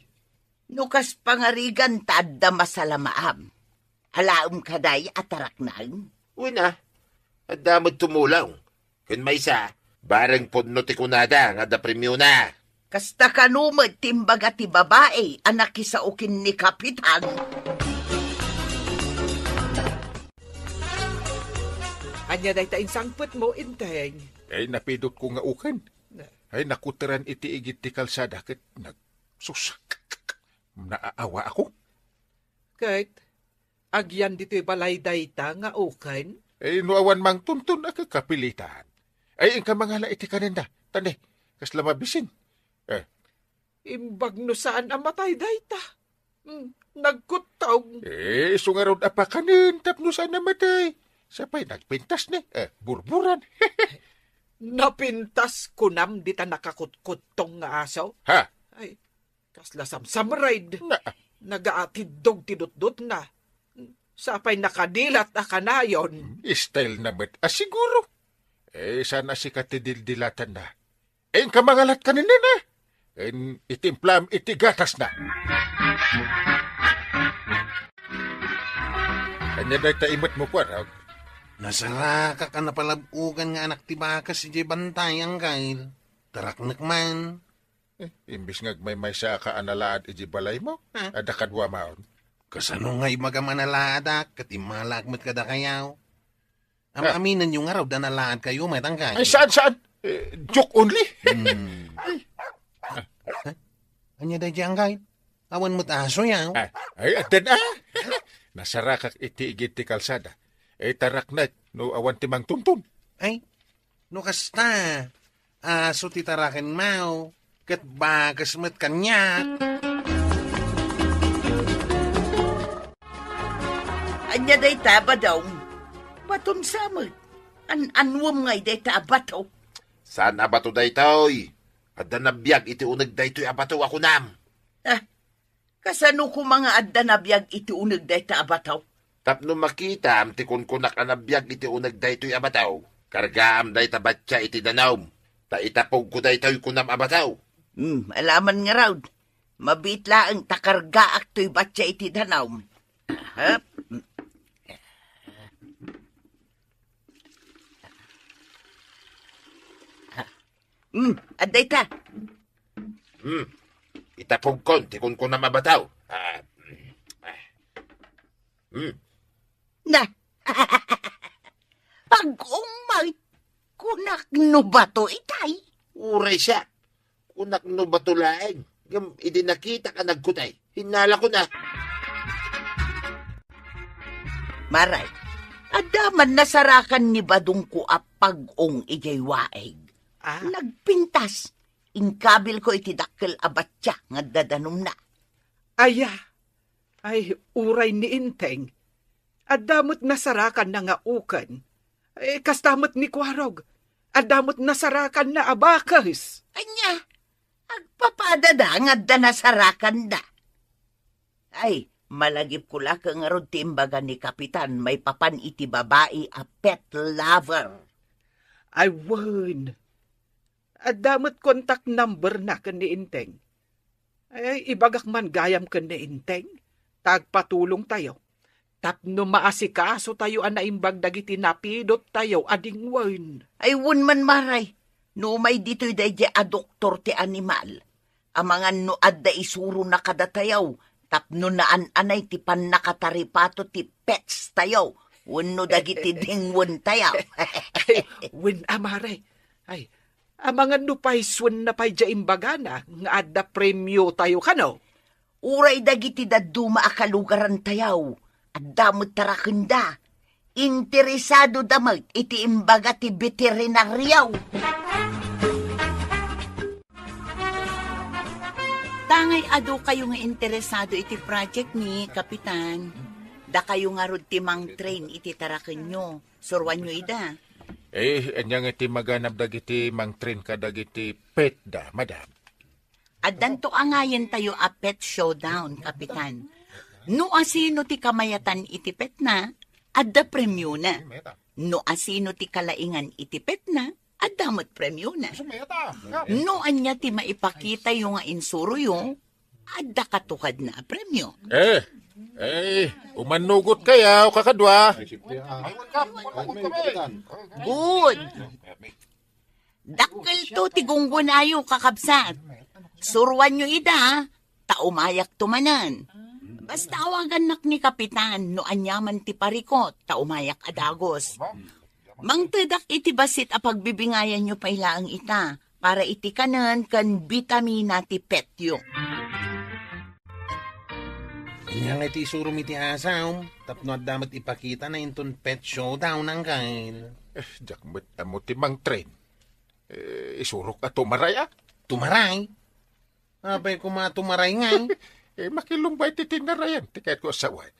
No kas pangarigan ta adda masalamaam, alaem kaday a taraknang? Wen a, adda met tumulong. Ken maysa, bareng pudno ti kunada nga adda premiona. Kasta kano met ti imbaga ti babai a nakisao ken ni Kapitan? Ania dayta insangpetmo, Enteng? Ay, napidotko nga uken. Na- Ay, nakuteran iti igid ti kalsada ket nag-, sus, naaawa ako. Ket, agyan ditoy balay dayta nga uken? Eh, no awan mangtuntun a kakapilitan. Ay, inka mangala iti kanenda. Tani, kasla mabisin. Eh. Imbag no saan a matay dayta. Hmm, nagkuttog. Eh, isu ngarud a pakanen tapno saan a matay. Sapay nagpintas ni, eh, burburan. Napintas kunam dita nakakutkuttong nga aso? Ha? Ay, kasla samsamred. Na- Nagaatiddog ti dutdotna. Sapay nakadilat a kanayon. Style na met a siguro. Eh, saan a sika ti dildilatanna? Eh, inka mangalat kanina na. En, itimplam iti gatas na. Ania dayta imet mo, Kuarog? Nasarakak a napalab-ogan nga anak ti bakas idiay bantay, Anggail. Taraknek man. Eh, imbis nga agmaymaysa ka a nalaad iti balay mo, ah, adda kadua maon. Kasano nga ibagam a nalaadak, ket immalaak met kadakayaw? Ah. Am-aminenyo ngarud a nalaad kayo, met, Anggail. Ay, saan, saan? Eh, joke only. Hmm. Ay. Ah, ania daydi, Anggail? Awan met aso, yaw? Ah, ay, addan, ah. Nasarakak iti igid ti kalsada. Eh, taraknek, no awan ti mangtuntun. Ay, no kasta, aso ti tarakenmo, ket bakas met kaniak. Ania dayta, Badong? Batom sa met. An-anuem ngay dayta a bato? Saan a bato daytoy? Adda nabiag iti uneg daytoy a bato a kunam. Ah, kasano koma nga adda nabiag iti uneg dayta a bato? Tapno makitam ti kunkunak a nabiag iti uneg daytoy a bato, kargaam dayta batsia iti danum, ta itapogko daytoy kunam a bato. Hmm, alaman ngarud. Mabiit laeng ta kargaak toy batsia iti danum. Hep. Hmm, adda ita. Hmm. Itapogkon ti kunkunam a bato. Ah, mm, ah. Hmm. Na. Agumay. Kunak no bato itay. Uray siya. Kunak no bato laeng. Ngem idi nakitak a nagkutay, hinnalakon a. Maray, adda man nasarakan ni Badongko a pag-ong idiay waig. Ah? Nagpintas. Inkabilko iti dakkel a batsia nga adda danumna. Aya, ay, uray ni Enteng. Adda met nasarakanna nga uken. Eh, kasta met ni Kuarog. Adda met nasarakanna a bakes. Ania? Agpapadada nga adda nasarakanda. Ay, malagipko la ket ngarud ti imbaga ni Kapitan maipapan iti babai a pet lover. Ay, wen. Adda met contact number na ken ni Enteng. Ay, ibagak man gayam ken ni Enteng, ta agpatulongtayo. Tapno maasikasotayo a naimbag dagiti napidottayo a dingwen. Ay, wen man, Maray, no umay ditoy daydiay a doktor ti animal, amangan no adda isurona kadatayo, tapno naan-anay ti pannakataripato ti pets tayo, wenno dagiti dingwen tayo. Ay, wen a, Maray. Ay, amangan no paysuenna pay diay imbagana nga adda premio tayo kano? Uray dagiti dadduma a kalugaran tayo, adda met tarakenda. Interesado da met iti imbaga ti beterinario. Tangay adu kayo nga interesado iti project ni Kapitan. Dakayo ngarud ti mangtrain iti tarakenyo. Suruanyo ida. Eh, ania nga ti maganab dagiti mangtrain kadagiti pet da, madam? Addanto a ngayen tayo a pet showdown, Kapitan. No asino ti kamayatan iti petna, adda premiona. No asino ti kalaingan iti petna, adda met premiona. No ania ti maipakitayo nga insuroyo, adda katukadna a premio. Eh, eh, umannugot kayo, kakadua. Good. Dakkelto ti gunggonayo, kakabsat. Suruanyo ida, ta umayakto manen. Basta awagannak ni Kapitan no aniaman ti parikut, ta umayak a dagus. Mangtedak iti bassit a pagbibingayanyo pay laeng ita para iti kanen ken bitamina ti petyo. Ania nga iti isurom iti asawm, tapno adda met ipakitana inton pet showdown, Anggail? Eh, diak met ammo ti mangtrain. Eh, isurok a tumaray, a? Tumaray? Apay koma a tumaray ngay? Eh, makilumba iti tinarayan ti kayatko a sawen.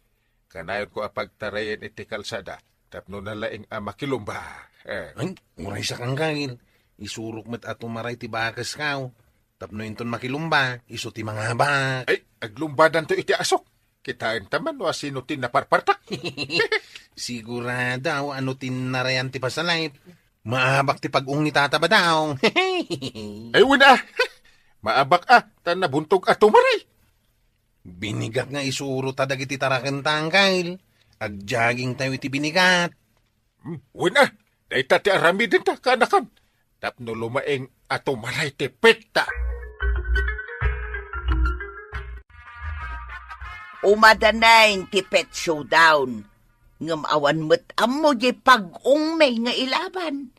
Kanayonko a pagtarayen iti kalsada tapno nalaing a makilumba. Eh. Ay, uray sa, Anggail. Isurok met a tumaray ti bakesko. Tapno inton makilumba, isu ti mangabak. Ay, aglumbadanto iti asok. Kitaenta man no asino ti naparpartak. Sigurado a no tinnarayan ti pasalip, maabak ti pag-ong ni Tata Badong. Ay, wen a. Maabak a, ta nabuntog a tumaray. Binigat nga isuro ta dagiti tarakenta, Angkel. Agjogging tayo iti binigat. Hmm, wen a, dayta ti aramidenta, kaanakan. Tapno lumaing a tumaray ti petta. Umadanen ti pet showdown. Ngem awan met ammo diay pag-ongmi nga ilaban.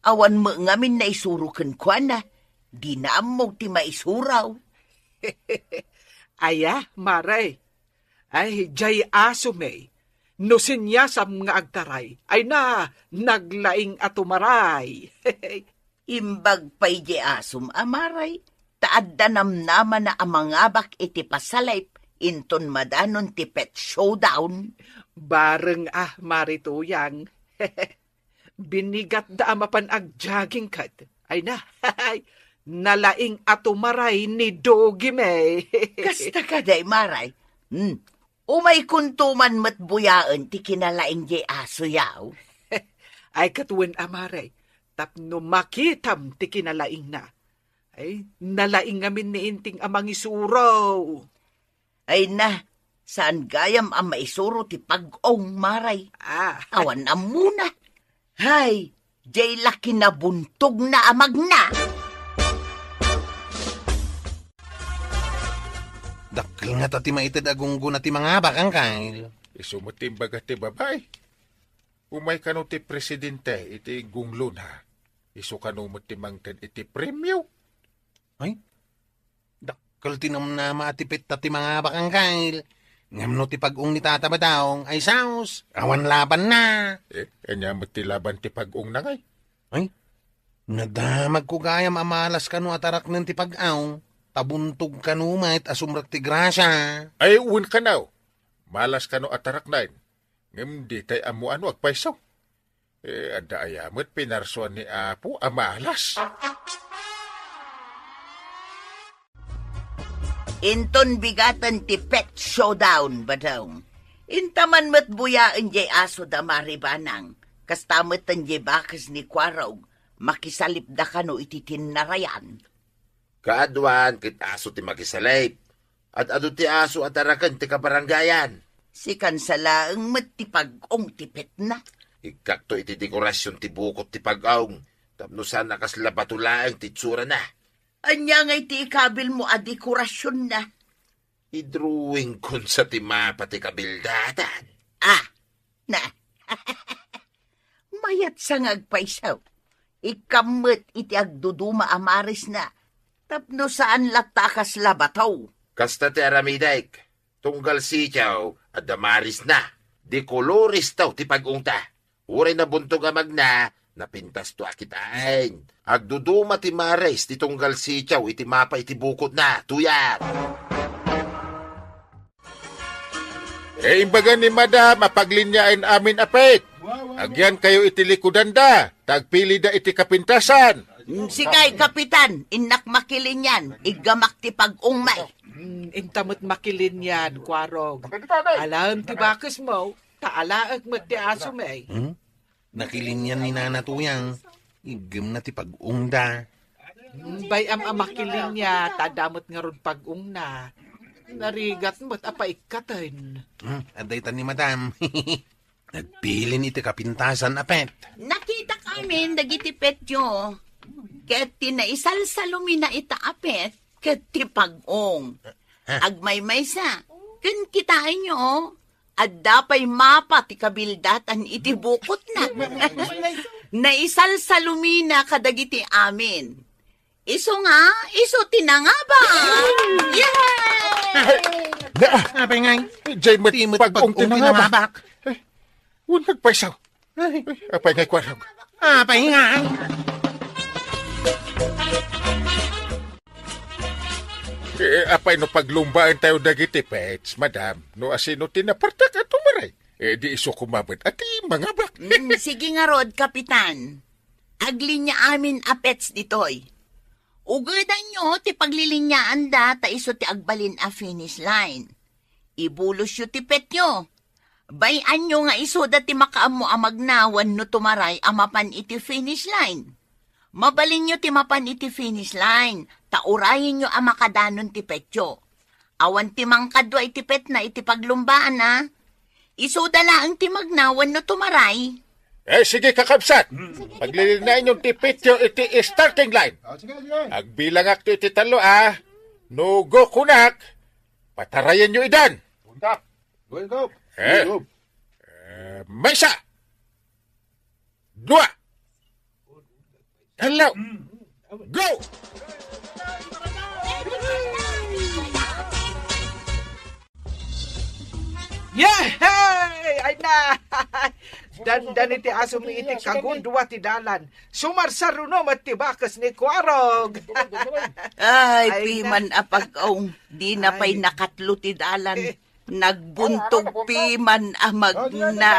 Awan met ngamin naisuro kenkuana. Dina ammo ti maisuro. Aya, Mare. Ay, diay asomi. No siniasam nga agtaray, ay na, naglaing a tumaray. Imbag pay diay asom, Mare, ta adda namnamana a mangabak iti pasalip inton madanon ti pet showdown. Bareng a, Mare Tuyang. Binigatda a mapan agjogging ket. Ay na, nalaing a tumaray ni Doggy May. Kasta kadi, Mare. Hmm. Umaykonto man met buyaen ti kinalaing diay asoyo. Ay, ket wen a, Mare, tapno makitam ti kinalaingna. Ay, nalaing ngamin ni Inting a mangisuro. Ay na, saan gayam a maisuro ti pag-ong, Mare? Ah. Awan ammona. Hay, diay la kinabuntogna a magna. Dakkel ngata ti maited a gunggona ti mangabak, Angkel. Isu met ti imbaga ti babai. Umay kano ti presidente iti gunglona. Isu kano met ti mangted iti premio. Ay, dakkel ti namnama a ti petta ti mangabak, Angkel. Ngem no ti pag-ong ni Tata Badong, ay saos, awan labanna. Eh, ania met ti laban ti pag-ongna ngay? Ay, nadamagko gayam a malas kano a taraknen ti pag-ong, ta buntog kano met a sumrek ti grasia. Ay, wen kano. Malas kano a taraknen. Ngem ditay ammoan no agpayso. Eh, adda aya met pinarsuan ni Apo a malas? Inton bigaten ti pet showdown, Badong. Inta man met buyaen diay aso da Mare Banang. Kasta met diay bakes ni Kuarog, makisalipda kano iti tinnarayan. Kaaduan ket aso ti makisalip. Ad-adu ti aso a taraken ti kabarangayan. Sikan sa laeng met ti pag-ong ti petna. Ikkakto iti dekorasion ti bukot ti pag-ong, tapno saan a kasla bato laeng ti itsurana. Ania ngay ti ikabilmo a dekorasionna? I-drawingkon sa ti mapa ti kabildatan. Ah, na. Mayat sa nga agpayso. Ikkam met iti agduduma a marisna, tapno saan latta a kasla bato. Kasta ti aramidek, tunggal sitio, adda marisna. De colores taw ti pag-ongta. Uray nabuntog a magna, napintasto a kitaen. Agduduma ti maris ti tunggal sitio iti mapa iti bukotna, Tuyang. Eh, imbaga ni Madam a pagliniaen amin a pet. Agyan kayo iti likudanda, ta agpilida iti kapintasan. Mm, sikay, Kapitan, innak makilinian, iggamak ti pag-ongmi. Mm, inta met makilinian, Kuarog. Alaem ti bakesmo, ta alaek met ti asomi. Hmm? Nakilinian ni Nana Tuyang. Iggemna ti pag-ongda. Bay-am a makilinia, ta adda met ngarud pag-ongna. Narigat met a paikkaten. Hmm, adda ita ni Madam. Nagpilin iti kapintasan a pet. Nakitak amin dagiti petyo. Ket ti naisalsalumina ita a pet, ket ti pag-ong. Ha? Agmaymaysa. Ken kitaenyo, adda pay mapa ti kabildatan iti bukotna. Naisalsalumina kadagiti amin. Isu nga, isu ti nangabak. Yay! Na, Apay ngay. Jay met Ti met pag-ong ti pag-ong ti nangabak. Nangabak. Eh, wen nagpayso. Ay. Eh, apay ngay, Kuarog. Apay ngay. Eh, apay no paglumbaen tayo dagiti pets, madam? No asino ti napartak a tumaray? Eh, di isu kumabat a ti mangabak. Mm, sige ngarud, Kapitan. Aglinia amin a pets ditoy. Ugedanyo ti pagliliniaanda ta isu ti agbalin a finish line. ibulosyo ti petyo. Bay-anyo nga isuda ti makaammo a magna wenno tumaray a mapan iti finish line. Mabalinyo ti mapan iti finish line, ta urayenyo a makadanon ti petyo. Awan ti mangkadua iti petna iti paglumbaanna. Isuda laeng ti magna wenno tumaray. Eh, sige, kakabsat. Paglilinaenyo ti petyo iti starting line. Oh, sige, sige. Agbilangakto iti tallo, a. No go kunak, patarayenyo idan. Go, go. Eh. Go. Eh, maysa. Dua. Tallo. Go! Yehey! Ay na! Dandani ti asomi iti kagundua ti dalan. Sumarsaruno met ti bakes ni Kuarog. Ay, ay, piman a pag-aw, dina pay nakatlo ti dalan. Eh. Nagbuntog piman a magna.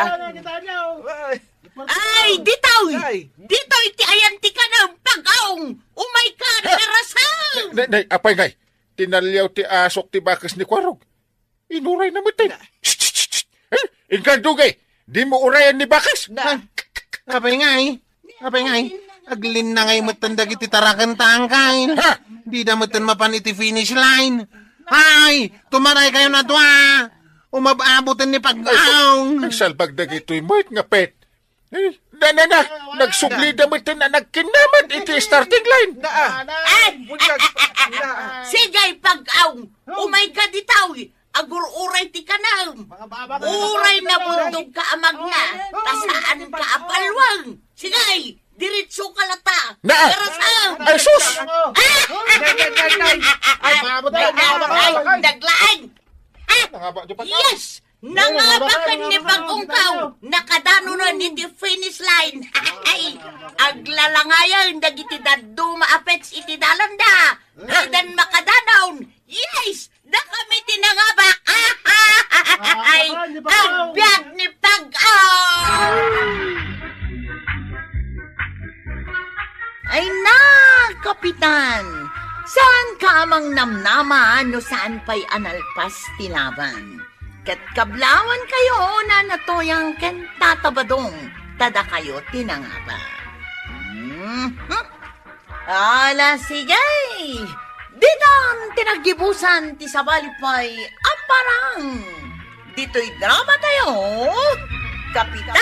Ay, ditoy! Ay. Ditoy ti ayan ti kanam, pag-aw! Umay ka, karasam! Nay, nay, apay, nay. Tinaliaw ti asok ti bakes ni Kuarog. Inuray na met. Na. Shh, shh, shh, shh. Eh, inkan dugay, dimo urayan ni bakes? Na. Apay ngay? Apay ngay? Aglinna ngay metten dagiti taraken tangkay. Ha? Dida metten mapan iti finish line. Ay, tumaray kayo na dua. Umab-aboten ni pag-aw. Ay, salbag dagitoy met nga pet. Eh, na, na, na. Nagsubli da met na nagkinnamat iti starting line. Na, ah. Ay! Bunyag. Na, ah. Sige, pag-aw. Umay ka ditoy. Agur-uray ti kanam. Uray nabundog ka a magna. Ta saan ka a palwang. Sige, diretso ka lata. Na, ah. Karasam. Ay, sus! Ah! Nay, nay, nay, nay. Ay, ay, ay, naglaeng. Ah! Yes! Nangabaken ni Pag-ungkaw, nakadanonen iti finish line. Ay, aglalangayen dagiti dadduma a pets iti dalanda. Didan makadanon. Yes! Dakami ti nangabak. Ay, agbiag ni Pag-aw. Ay na, Kapitan! Saan ka amang namnama no saan pay a nalpas ti laban? Ket kablawan kayo, Nana Toyang ken Tata Badong, ta dakayo ti nangabak. Mhm. Ala, sige! Ditan ti naggibusan ti sabali pay a parang. Ditoy drama tayo, Kapitan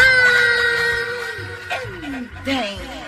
Enteng.